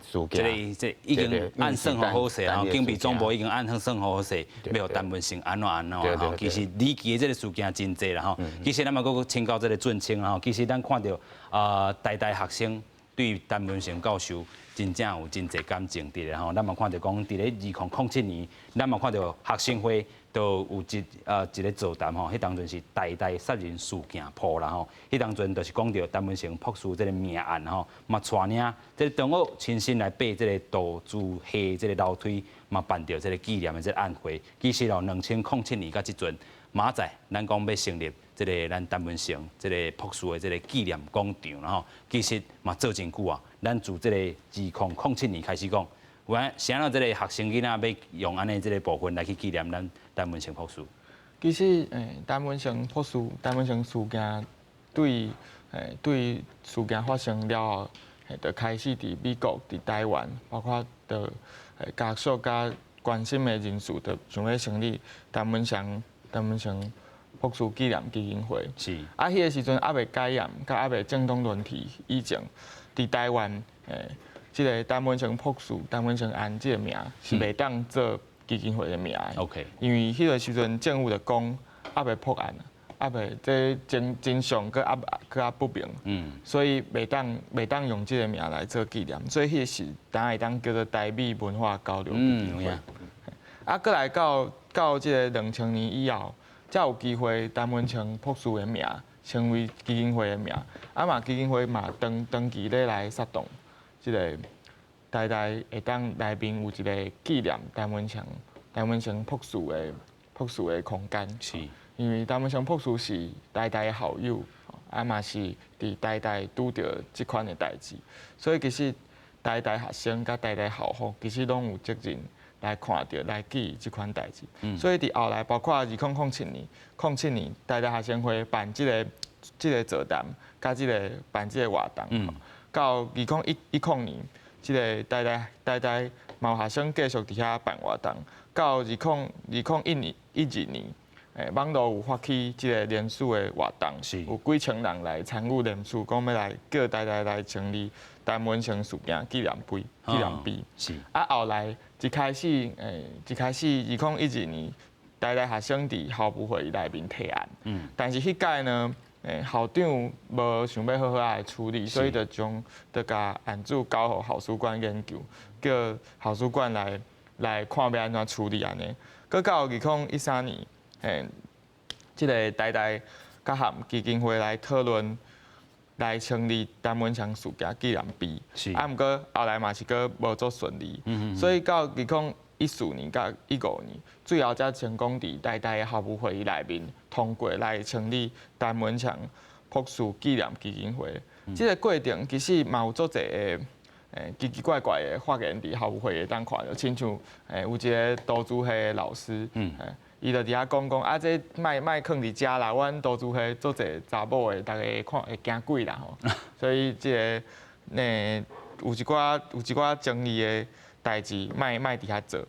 事這个這已經按算好好勢吼，警備總部已經按算好好勢，欲予陳文成按怎按怎吼。其實離奇的這个事件真濟啦吼。其實咱嘛閣請教這个俊清吼，其實咱看著啊，台大學生對陳文成教授真正有真濟感情佇咧吼。咱嘛看著講，佇咧2007年，咱嘛看著學生會都有一个座談吼，彼當陣是台大殺人事件簿啦吼，彼當陣就是講著陳文成博士這个命案吼，嘛帶領這个同學親身來爬這个杜珠溪這个樓梯，嘛辦著這个紀念的這个晚會。其實哦，2007年到這陣，明仔載咱講欲成立這个咱陳文成這个博士的這个紀念廣場啦吼，其實嘛做真久啊。咱自這个2007年開始講。原來啥人這个學生囡仔欲用按呢這个部分來去紀念咱陳文成博士？其實，陳文成博士、陳文成事件對事件發生了後，就開始佇美國、佇台灣，包括著家屬佮關心的人士，就想欲成立陳文成博士紀念基金會。啊，彼个時陣猶未解嚴，佮猶未政黨輪替以前，佇台灣，這个陳文成博士、陳文成案這个名是袂當做基金會的名的。 因為彼个時陣政府就講，猶未破案，猶未這真相閣猶不明，所以袂當用這个名來做紀念，所以彼个時當會當叫做台美文化交流基金會。啊，閣來到這个2000年以後，才有機會陳文成博士的名成為基金會的名，啊嘛基金會嘛長長期咧來策動。這个台大會當內面有一个紀念陳文成博士的空間。因為陳文成博士是台大的校友，啊嘛是佇台大拄著這款的代誌，所以其實台大學生佮台大校方其實攏有責任來看著、來記這款代誌。所以佇後來，包括2007年、07年台大學生會辦這个座談，佮這个辦這个活動。到2010年，這个台大嘛有學生繼續佇遐辦活動。到二零二零一年、12年，網路有發起這個聯署的活動，有幾千人來參與聯署，講欲來叫台大來成立陳文成事件紀念碑。紀念碑。啊，後來一開始，一開始2012年，台大學生佇校務會議內面提案。但是彼屆呢，校長無想欲好好來處理，所以就將就共案子交予校史館研究，叫校史館來看欲按怎處理按呢。閣到2013年，這个台大佮和基金會來討論，來成立陳文祥事件紀念碑。啊，毋過後來嘛是閣無足順利。所以到2014年佮15年，最後才成功佇台大的校務會議內面通過來成立陳文祥博士紀念基金會。這個過程其實嘛有足濟的奇奇怪怪的發言佇校務會議會當看著，親像有一个圖資系的老師，伊就佇遐講講啊，這莫莫囥佇遮啦，阮圖資系足濟查某的，逐家會看會驚鬼啦吼。所以這个有一寡爭議的代誌，莫莫佇遐做。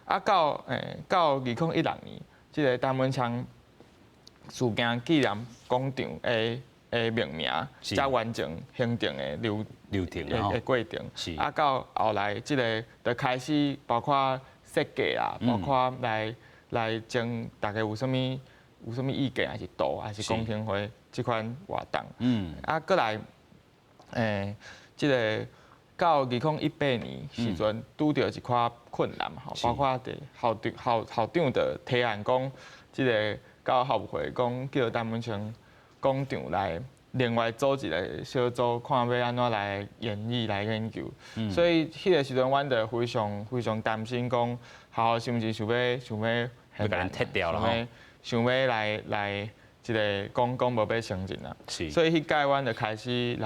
啊，到2016年，這个陳文祥事件紀念廣場的命名，才完成行政的流流程的過程。啊，到後來這个就開始包括設計啦，包括來徵大家有啥物意見，還是圖，還是公聽會這款活動。啊，閣來，這个到2018年時陣，拄著一寡困難吼，包括佇校長校長就提案講，這个到校務會講叫陳文成廣場來另外組一个小組，看欲按怎來研議來研究。所以彼个時陣，阮就非常非常擔心，講學校是毋是想欲欲共咱撤掉了吼？想欲來這个講講無欲承認啊。所以彼屆阮就開始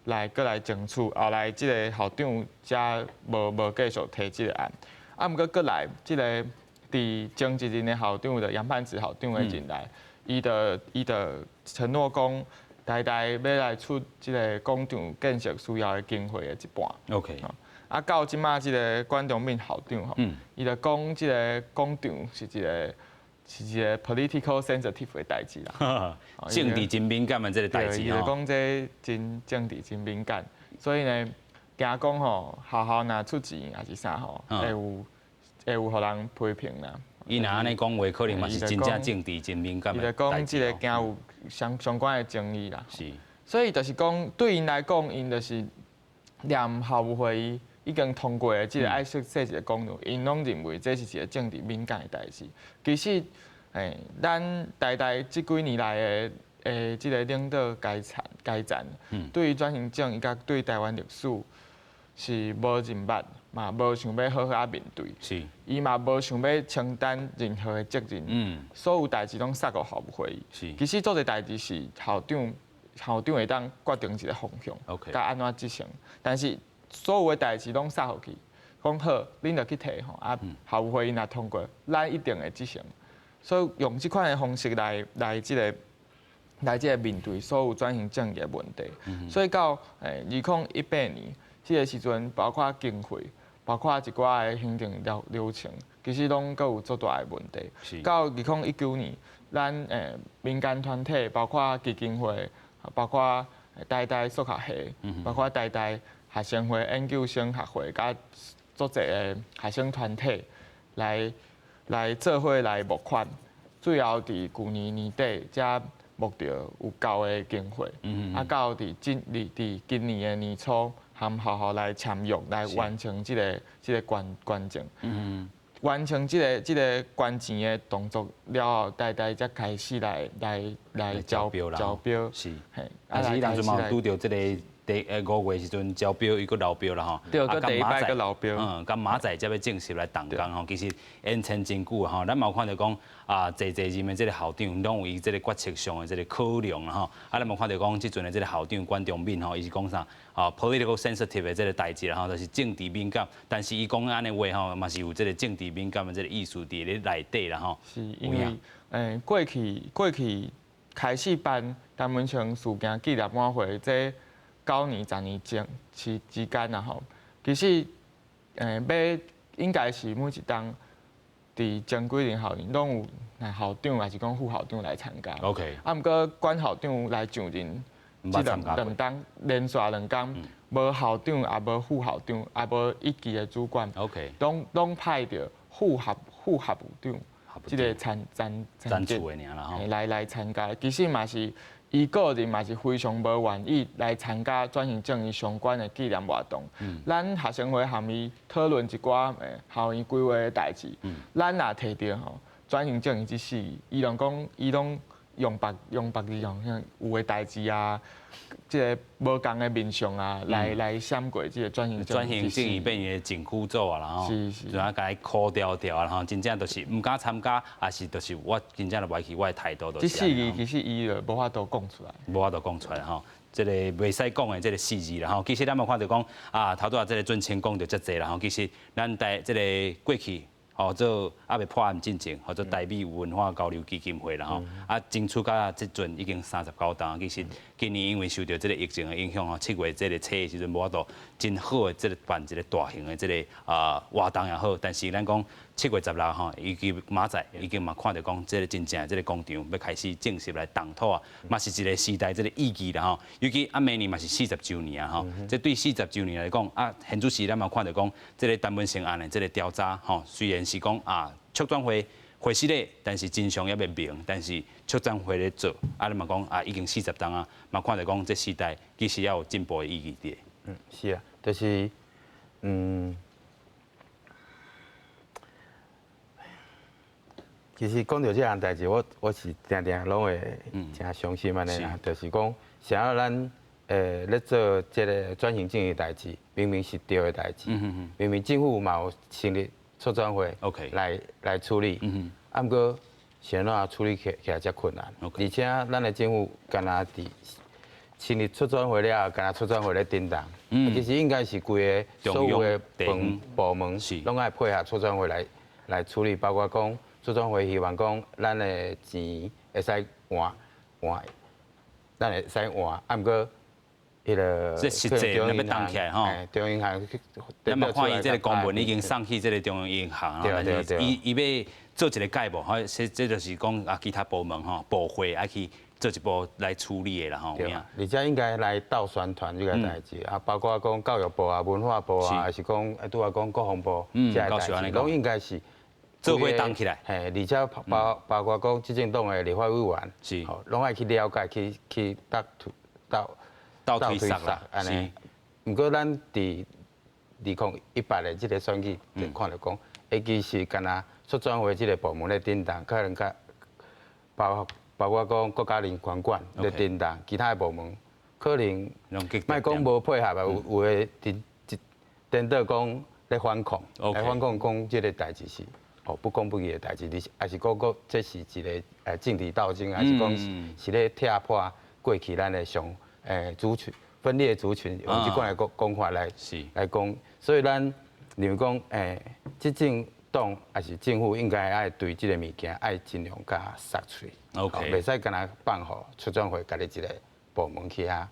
來閣來爭取，後來這个校長才無繼續提這个案。啊，毋過閣來這个佇前一任的校長就楊盼慈校長的任內，伊就承諾講，台大欲來出這个廣場建設需要的經費的一半。 啊，到這馬這个管中閔校長吼，伊就講這个廣場是一个 political sensitive 的代誌啦。政治真敏感的這个代誌。伊就講這真政治真敏感，所以呢，驚講吼，學校若出錢抑是啥吼，會有予人批評啦。伊若按呢講話，可能嘛是真正政治真敏感的代誌。伊就講這个驚有相關的爭議啦。所以就是講，對𪜶來講，𪜶就是連校務會議已經通過的這个愛設一个廣場，𪜶攏認為這是一个政治敏感的代誌。其實，咱台大這幾年來的這个領導階層，對於轉型正義佮對台灣歷史是無認捌，嘛無想欲好好仔面對。伊嘛無想欲承擔任何的責任。所有代誌攏捒予校務會議。其實做這代誌是校長會當決定一个方向，佮按怎執行。但是所有的代誌攏捒予去，講好，恁就去提吼，啊，校務會議若通過，咱一定會執行。所以用這款的方式來這个面對所有轉型正義的問題。所以到2018年這个時陣，包括經費，包括一寡的行政流程，其實攏閣有足大的問題。到2019年，咱民間團體，包括基金會，包括台大數學系，包括台大學生會、研究生學會，佮足濟的學生團體來做伙來募款，最後佇舊年年底才募著有夠的經費，啊，到佇今年的年初，含學校來簽約來完成這个捐贈。完成這个捐錢的動作了後，台大才開始來招標招標。但是彼當陣嘛有拄著這个第5月時陣招標，伊閣流標啦吼。對，閣第一擺閣流標。佮明仔載才欲正式來動工吼。其實延遲真久吼，咱嘛有看著講啊，濟濟任的這个校長攏有伊這个決策上的這个考量啦吼。啊，咱嘛看著講，這陣的這个校長管中閔吼，伊是講啥？啊，political sensitive 的這个代誌啦吼，就是政治敏感。但是伊講按呢話吼，嘛是有這个政治敏感的這个意思佇咧內底啦吼。是因為過去開始辦陳文成事件紀念晚會這9年10年前之之間啊吼，其實欲應該是每一冬佇前幾年校園攏有校長抑是講副校長來參加。 啊，毋過管校長來上任，這兩冬連續兩工，無校長，也無副校長，也無一級的主管。 攏派著副學務長，這個參參參參來參加。其實嘛是伊個人嘛是非常無願意來參加轉型正義相關的紀念活動。咱學生會含伊討論一寡校園規劃的代誌，咱若提著吼轉型正義這四字，伊攏講伊攏用別字用像有的代誌啊，這个無仝的面相啊，來閃過這个轉型轉型正義變伊的政府做啊啦吼，就啊共伊箍牢牢啊吼，真正就是毋敢參加，抑是就是我真正就袂去，我的態度就是。這四字其實伊就無法度講出來，無法度講出來吼。這个袂使講的這个四字啦吼，其實咱嘛看著講啊，頭拄仔這个俊清講著遮濟啦吼，其實咱台這个過去。吼，做猶未破案進前，號做台美文化交流基金會啦吼，啊，爭取到這陣已經39冬，其實今年因為受著這个疫情的影響吼，7月這个初的時陣無法度真好的這个辦一个大型的這个活動也好，但是咱講7月16吼，以及明仔載已經嘛看著講這个真正的這个工場欲開始正式來動土啊，嘛是一个時代這个意義啦吼。尤其啊，明年嘛是四十週年啊吼，這對四十週年來講啊，現此時咱嘛看著講這个陳文成案的這个調查吼，雖然是講啊，促轉會會失禮，但是真相猶未明，但是促轉會咧做，啊，你嘛講啊，已經四十冬啊，嘛看著講這時代其實也有進步的意義佇。嗯，是啊，就是其實講著這項代誌，我是定定攏會誠傷心按呢啦，就是講，啥物咱咧做這个轉型正義代誌，明明是對的代誌，明明政府嘛有成立促轉會來處理，啊，毋過是按怎處理起來遮困難，而且咱的政府敢若佇成立促轉會了後，敢若促轉會咧振動，其實應該是規个所有的部門攏愛配合促轉會來處理，包括講促轉會希望講咱的錢會使換換，咱會使換，啊，毋過。彼个這實際若欲動起來吼，中央銀行，咱嘛看伊這个公文已經送去這个中央銀行，但是伊欲做一个解無，吼，這就是講啊，其他部門吼，部會愛去做一步來處理的啦吼。對，而且應該來鬥宣傳這个代誌啊，包括講教育部啊、文化部啊，抑是講拄仔講國防部，這个代誌攏應該是做伙動起來。嘿，而且包括講執政黨的立法委員，吼，攏愛去了解，去鬥鬥。鬥推捒啦，按呢。毋過咱佇2018的這个選舉，就看著講，欸，其實敢若促轉會這个部門咧振動，可能較包括講國家人權館咧振動，其他的部門可能莫講無配合啊，有的佇顛倒講咧反抗，來反抗講這个代誌是哦不公不義的代誌，抑是講講這是一个政治鬥爭，抑是講是咧拆破過去咱的上。族群分裂族群，用這款的講法來講，所以咱認為講，執政黨抑是政府應該愛對這个物件愛盡量共殺喙，袂使干焦放予促轉會家己一个部門去遐，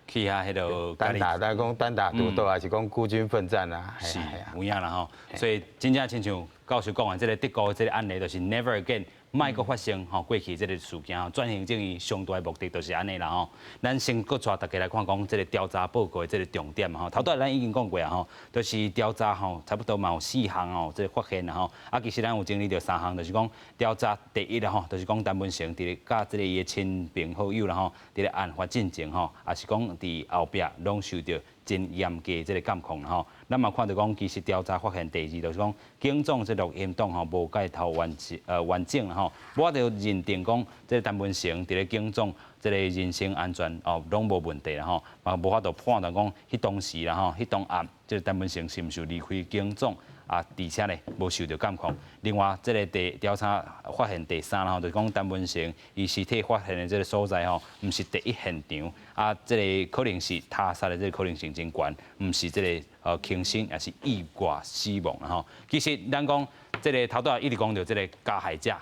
去遐彼落單打，咱講單打獨鬥，抑是講孤軍奮戰啊？是有影啦吼，所以真正親像教授講的，這个德國這个案例就是 never again。莫閣發生吼過去這个事件吼，轉型正義上大的目的就是按呢啦吼。咱先閣帶大家來看講這个調查報告的這个重點吼。頭拄仔咱已經講過啊吼，就是調查吼，差不多嘛有四項吼，這个發現啦吼。啊，其實咱有整理著三項，就是講調查第一啦吼，就是講陳文成佇咧佮這个伊的親朋好友啦吼，佇咧案發進前吼，抑是講佇後壁攏受著真嚴格這个監控啦吼。咱嘛看著講，其實調查發現第二，就是講警總這錄音檔吼無蓋頭完整啦吼，無法度認定講這个陳文成佇咧警總這个人身安全哦攏無問題啦吼，嘛無法度判斷講彼當時啦吼，彼當暗這个陳文成是毋是離開警總啊，而且咧無受著監控。另外，這个第調查發現第三啦吼，就是講陳文成伊屍體發現的這个所在吼，毋是第一現場，啊，這个可能是他殺的這个可能性真懸，毋是這个輕生，抑是意外死亡啦吼。其實咱講這个頭拄仔一直講著這个加害者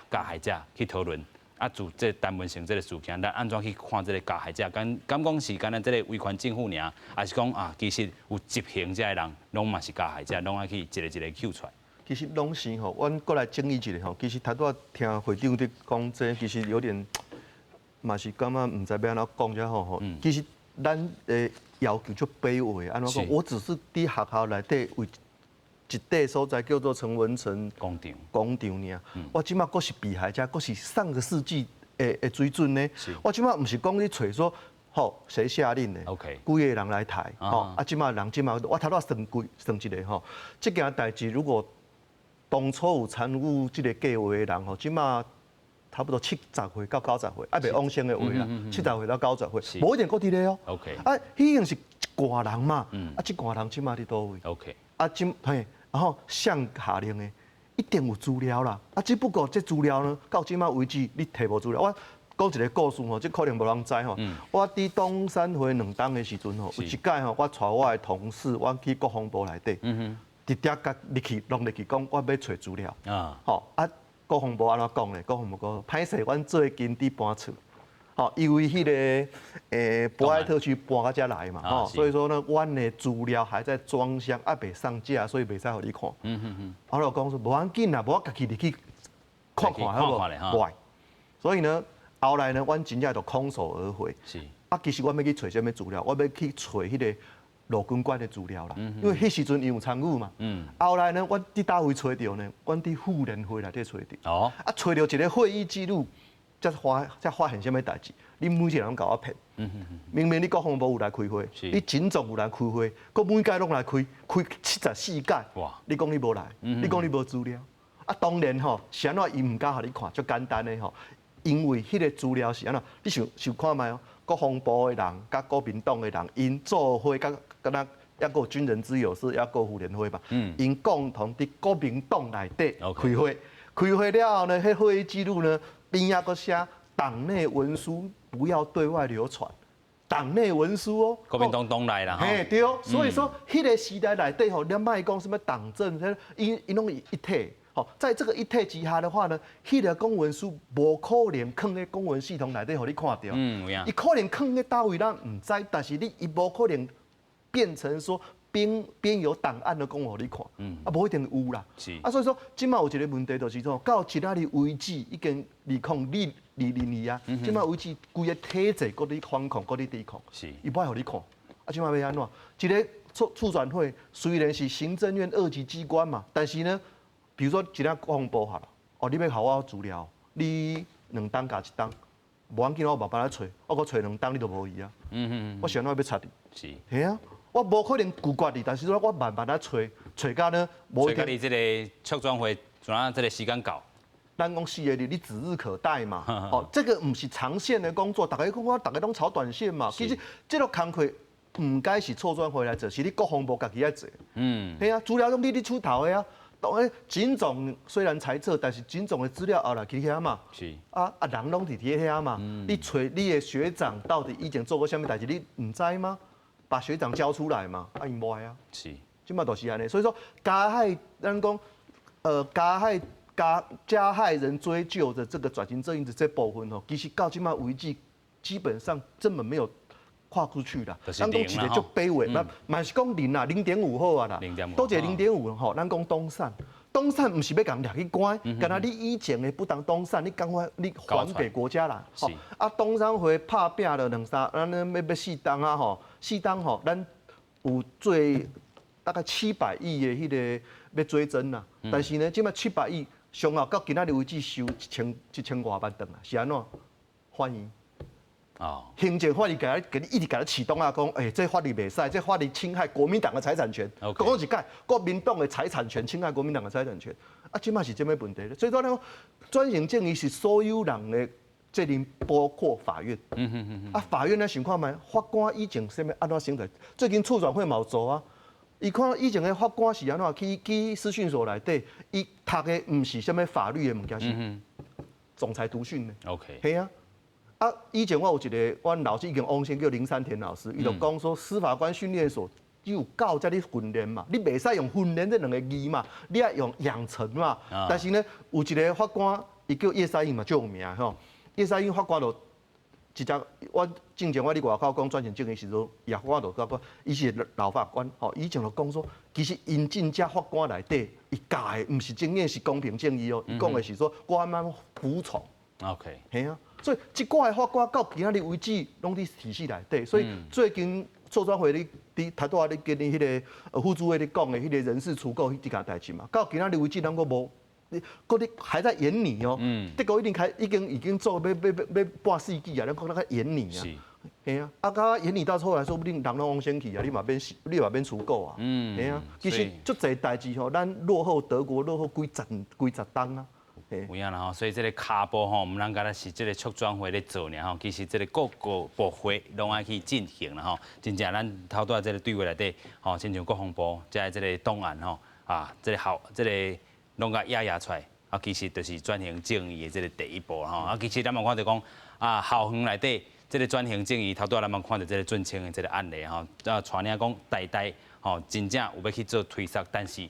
去討論，啊，自這陳文成這个事件，咱按怎去看這个加害者？敢講是干焦這个威權政府爾，抑是講啊，其實有執行這个人，攏嘛是加害者，攏愛去一个一个揪出來。其實攏是吼，阮過來整理一下吼。其實頭拄仔聽會長佇講這，其實有點嘛是感覺毋知欲按怎講才好吼。其實咱的要求足卑微，按怎講？我只是佇學校內底為一塊所在叫做陳文成廣場廣場爾。我這馬閣是被害者，閣是上個世紀的水準呢。我這馬毋是講你揣說，吼，誰下令的？幾個人來抬？吼，啊，這馬人這馬，我頭拄仔算幾算一下吼，這件代誌如果當初有參與這個計劃的人吼，這馬差不多70歲到90歲，猶未往生的話啦，70歲到90歲，無一定閣佇咧哦。 啊，彼已經是一掛人嘛，啊，這掛人這馬佇佗位？ 啊，這嘿，然後誰下令的，一定有資料啦。啊，只不過這資料呢，到這馬為止你提無資料。我講一個故事吼，這可能無人知吼。我佇冬山會兩冬的時陣吼，有一擺吼，我帶我的同事，我去國防部內底，直接共入去，弄入去講，我欲揣資料。吼啊，國防部按怎講咧？國防部講，歹勢，阮最近佇搬厝，吼，因為彼個博愛特區搬到遮來嘛，吼，所以說呢，阮的資料還在裝箱，猶未上架，所以袂使予你看。我就講說，無要緊啦，無我家己入去看看好無？無愛。所以呢，後來呢，阮真正就空手而回。啊，其實我欲去揣啥物資料？我欲去揣彼個陸軍館的資料啦。因為彼時陣伊有參與嘛。後來呢，阮佇佗位揣著呢？阮佇婦聯會內底揣著。啊，揣著一個會議記錄，才發現啥物代誌？你每一個人攏共我騙。明明你國防部有來開會，你警總有來開會，閣每屆攏來開，開74屆。你講你無來，你講你無資料。啊，當然吼，是按怎伊毋敢予你看，足簡單的吼。因為彼個資料是按怎？你想想看覓哦，國防部的人佮國民黨的人，𪜶做伙佮敢若猶閣有軍人之友是猶閣婦聯會嘛？𪜶共同佇國民黨內底開會，開會了後呢，彼會議記錄呢，邊仔閣寫黨內文書不要對外流傳，黨內文書哦。國民黨黨內啦。嘿，對，所以說彼個時代內底吼，你莫講啥物黨政，𪜶攏一體。好，在這個一體之下的話呢，彼個公文書無可能囥佇公文系統內底，予你看著。伊可能囥佇佗位咱毋知，但是你伊無可能變成說邊邊有檔案的公文予你看。啊，無一定有啦。啊，所以說，這馬有一個問題就是說，到這仔日為止，已經2022啊，這馬為止，規個體制閣咧反抗，閣咧抵抗。伊無愛予你看。啊，這馬欲按怎？一个促轉會雖然是行政院二級機關嘛，但是呢，比如說，一個國防部好了，哦，你欲予我資料，你兩冬共一冬，無要緊，我慢慢來揣，我閣揣兩冬，你就無去啊。我是按怎欲插你？嘿啊，我無可能拒絕你，但是說我慢慢來揣，揣到呢，無揣到你這个促轉會，怎啊這个時間到？咱講四個字，你指日可待嘛。哦，這個毋是長線的工作，大家講我，大家攏炒短線嘛。其實這个工課毋該是促轉會來做，是你國防部家己愛做。嘿啊，資料攏你佇手頭的啊。當然，警總雖然裁撤，但是警總的資料後來佇遐嘛。啊啊，人攏佇遐嘛。你揣你的學長到底以前做過啥物代誌，你毋知嗎？把學長交出來嘛。啊，伊無愛啊。這馬就是按呢。所以說，加害咱講，加害人追究的這個轉型正義的這部分吼，其實到這馬為止，基本上根本沒有跨出去啦。咱講一个足卑微，嘛嘛是講零啦，0.5好啊啦。多一个零點五吼，咱講董產，董產毋是欲共掠去關，敢若你以前的不當董產，你趕快你還給國家啦。啊，冬山會拍拚了兩三，咱欲欲四冬啊吼，四冬吼，咱有最大概700億的彼个欲追徵啦。但是呢，這馬七百億上後到今仔日為止收一千外萬轉來，是按怎？歡迎。行政法院共你一直共你市動啊，講，欸，這法律袂使，這法律侵害國民黨的財產權。講一解，國民黨的財產權侵害國民黨的財產權。啊，這馬是這物問題咧。所以說咧，轉型正義是所有人的責任，包括法院。啊，法院咧想看覓，法官以前啥物按怎生來？最近促轉會嘛有做啊。伊看以前的法官是按怎去司訓所內底，伊讀的毋是啥物法律的物件，是總裁督訓的。 係啊。啊，以前我有一个，阮老師已經往生叫林山田老師，伊就講說，司法官訓練所只有教遮咧訓練嘛，你袂使用訓練這兩个字嘛，你愛用養成嘛。但是呢，有一个法官，伊叫葉賽英嘛，足有名吼。葉賽英法官就直接我進前我佇外口講轉型正義時陣，也我就感覺伊是老法官，吼，以前就講說，其實𪜶進這法官內底，伊教的毋是真正是公平正義哦，伊講的是說我按怎服從。 系啊，所以這寡的法官到今仔日為止，攏佇體系內底，所以最近促轉會你佇頭拄仔你跟你彼個副主委咧講的彼個人事除垢彼件代誌嘛，到今仔日為止，咱閣無。你閣咧還在研擬哦，德國已經開已經已經做欲欲欲欲半世紀啊，咱閣咧研擬啊，係啊，啊，佮研擬到後來，說不定人攏往先去啊，你嘛免除垢啊，係啊，其實足濟代誌吼，咱落後德國落後幾十幾十冬啊。有影啦吼，所以這個跤步吼，毋通干焦是這個促轉會咧做爾吼，其實這個各個部會攏愛去進行啦吼。真正咱頭拄仔這個對話內底，吼，親像國防部這個檔案吼，啊，這個校這個攏共掖掖出來，啊，其實就是轉型正義的這個第一步吼。啊，其實咱嘛看著講，啊，校園內底這個轉型正義，頭拄仔咱嘛看著這個俊清的這個案例吼，啊，帶領講台大吼，真正有欲去做推捒，但是學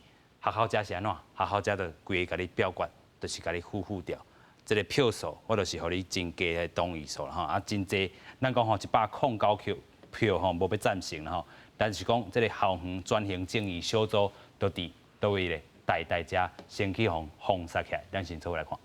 校遮是按怎？學校遮就規个共你表決。就是共你付付掉，這個票數我就是予你真低的同意數啦吼，啊真濟，咱講吼109票吼無欲贊成啦吼，但是講這個校園轉型正義小組都佇佗位咧，台大遮先去予封殺起來，咱先做伙來看。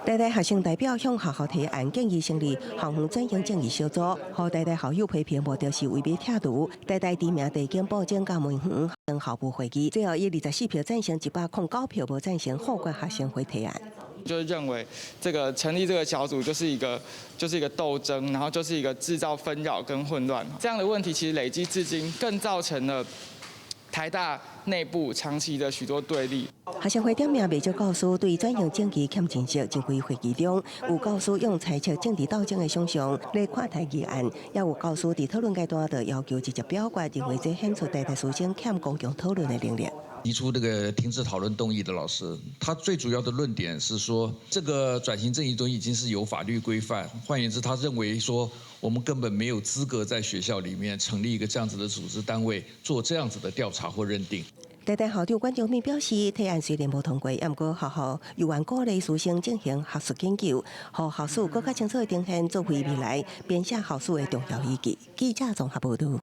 台大學生代表向學校提案建議成立校園轉型正義小組，予台大校友批評目的是為欲拆除台大知名地景布景佮梅園等校務會議，最後以24票贊成，109票無贊成，否決學生會提案。就是認為這個成立這個小組就是一個鬥爭，然後就是一個製造紛擾跟混亂。這樣的問題其實累積至今，更造成了台大內部長期的許多對立。學生會點名袂少教師對轉型正義欠認識，前幾會議中有教師用猜測政治鬥爭的想象來看待議案，也有教師佇討論階段就要求直接表決，認為這顯出台大師生欠公共討論的能力。提出這個停止討論動議的老師，他最主要的論點是說，這個轉型正義都已經是有法律規範，換言之，他認為說，我們根本沒有資格在學校裡面成立一個這樣子的組織單位，做這樣子的調查或認定。台大校長管中閔表示，提案雖然無通過，毋過學校有願鼓勵師生進行學術研究，予校史閣較清楚的呈現，作為未來編寫校史的重要依據。記者綜合報導。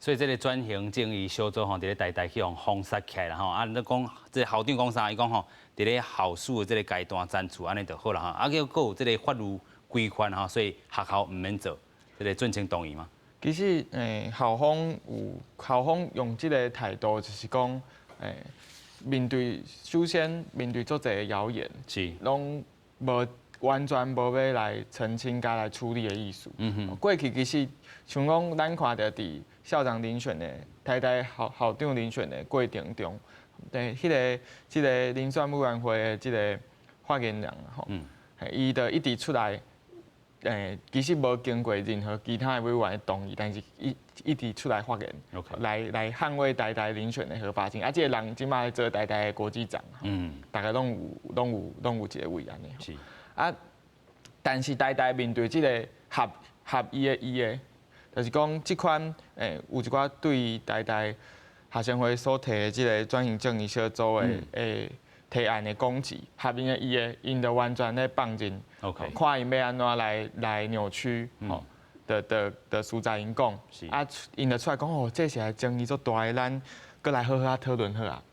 所以這個轉型正義小組吼，佇咧台大去予封殺起來啦吼。啊，你講這個校長講啥？伊講吼，佇咧校史的這個階段刪除按呢就好啦吼。啊，閣閣有這個法律規範吼，所以學校毋免做。這個俊清同意嗎？其實，校方用這個態度，就是講，面對首先面對足濟的謠言，攏無完全無欲來澄清佮來處理的意思。過去其實像講，咱看著佇校長遴選的台大校校長遴選的過程中，對，彼個這個遴選委員會的這個發言人吼，伊就一直出來。其實無經過任何其他的委員的同意，但是伊一直出來發言，來捍衛台大遴選的合法性。啊，這個人這馬咧做台大的國際長，大家攏有一個位按呢。啊，但是台大面對這個合合伊的意的，就是講這款有一寡對台大學生會所提的這個轉型正義小組的提案的攻擊，合𪜶的意的，𪜶就完全咧放任，看𪜶欲按怎來扭曲，吼的所在𪜶講，啊，𪜶就出來講哦，這是爭議足大的，咱閣來好好仔討論好啊。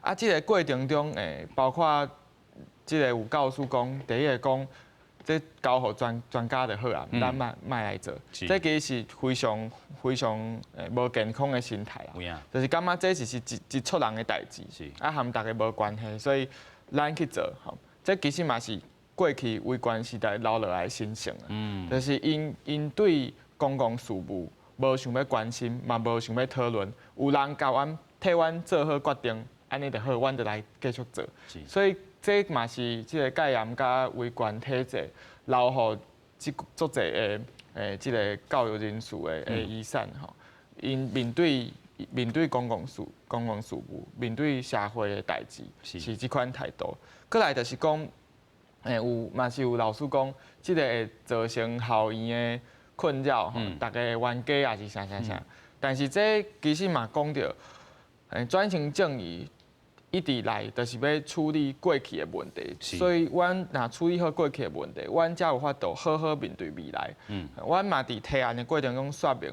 啊，這個過程中，包括這個有教師講，第一個講，這交予專家就好啊，咱莫莫來做。這其實是非常非常無健康的心態啦。就是感覺這是一撮人的代誌，啊，和大家無關係，所以咱去做吼。這其實嘛是過去威權時代留落來的心性啊。就是𪜶對公共事務無想欲關心，嘛無想欲討論。有人共阮替阮做好決定，按呢就好，阮就來繼續做。所以這嘛是這個戒嚴佮威權體制留予這足濟的這個教育人士的遺產吼。𪜶面對公共事務，面對社會的代誌，是這款態度。閣來就是講，有嘛是有老師講，這個會造成校園的困擾，吼，大家冤家抑是啥啥啥。但是這其實嘛講著，轉型正義。一直來就是欲處理過去的問題，所以阮若處理好過去的問題，阮才有法度好好面對未來。阮嘛佇提案的過程中說明，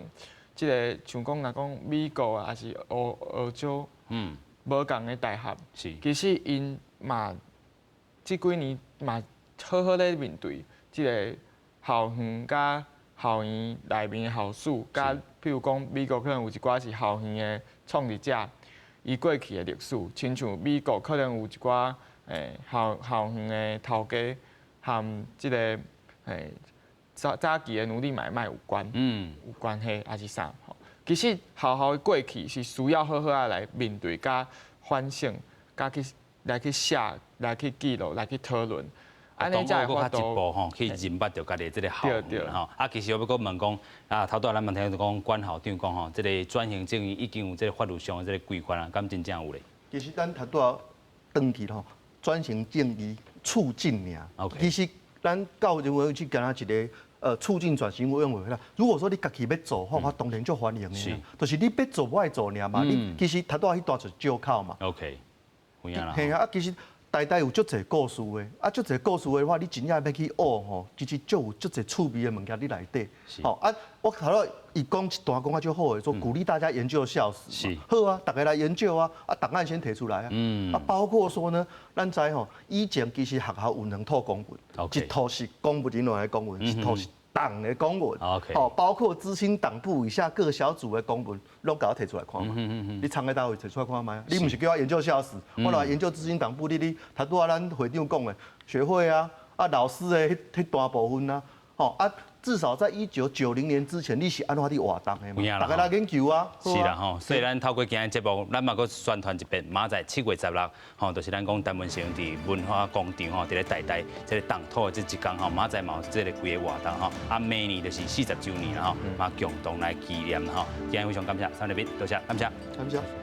這个像講若講美國啊，抑是歐歐洲，無仝的大學，其實𪜶嘛這幾年嘛好好咧面對這个校園佮校園內面的校史，佮譬如講美國可能有一寡是校園的創立者，伊過去的歷史，親像美國可能有一寡校校園的頭家和這个早早期的奴隸買賣有關，有關係抑是啥吼？其實學校的過去是需要好好仔來面對、佮反省、佮去來去寫、來去記錄、來去討論。按呢才會較進步吼，去認捌著家己這个校園吼。啊，其實我欲閣問講，啊，頭拄仔咱嘛聽著講，管校長講吼，這个轉型正義已經有這个法律上的這个規範啊，敢真正有咧？其實咱頭拄仔轉去吼，轉型正義促進爾。其實咱教育委員會敢若一个促進轉型委員會啦。如果說你家己欲做，吼，我當然足歡迎的。就是你欲做，我愛做爾嘛。你其實頭拄仔彼段就是借口嘛。 OK，有影啦。嘿啊，其實台大有足濟故事的，啊，足濟故事的話，你真正欲去學吼，其實足有足濟趣味的物件佇內底。吼啊，我頭拄伊講一段講甲足好的，說鼓勵大家研究校史。好啊，逐家來研究啊，啊，檔案先提出來啊。啊，包括說呢，咱知吼，以前其實學校有兩套公文，一套是公務人員的公文，一套是黨的公文。吼，包括資青黨部以下各小組的公文，攏共我提出來看嘛。你藏在佗位提出來看覓？你毋是叫我研究校史，我來研究資青黨部。你頭拄仔咱會長講的學會啊，啊老師的彼彼大部分啊，吼啊，至少在1990年之前，你是按怎佇活動的嘛？逐家來研究啊。是啦吼，所以咱透過今日節目，咱嘛閣宣傳一遍，明仔載7月16，吼，就是咱講陳文成佇文化廣場吼，佇咧台大這个動土的這一工吼，明仔載嘛有這个規个活動吼，啊，明年就是40週年啦吼，嘛共同來紀念吼。今日非常感謝三位來賓，多謝，感謝。感謝。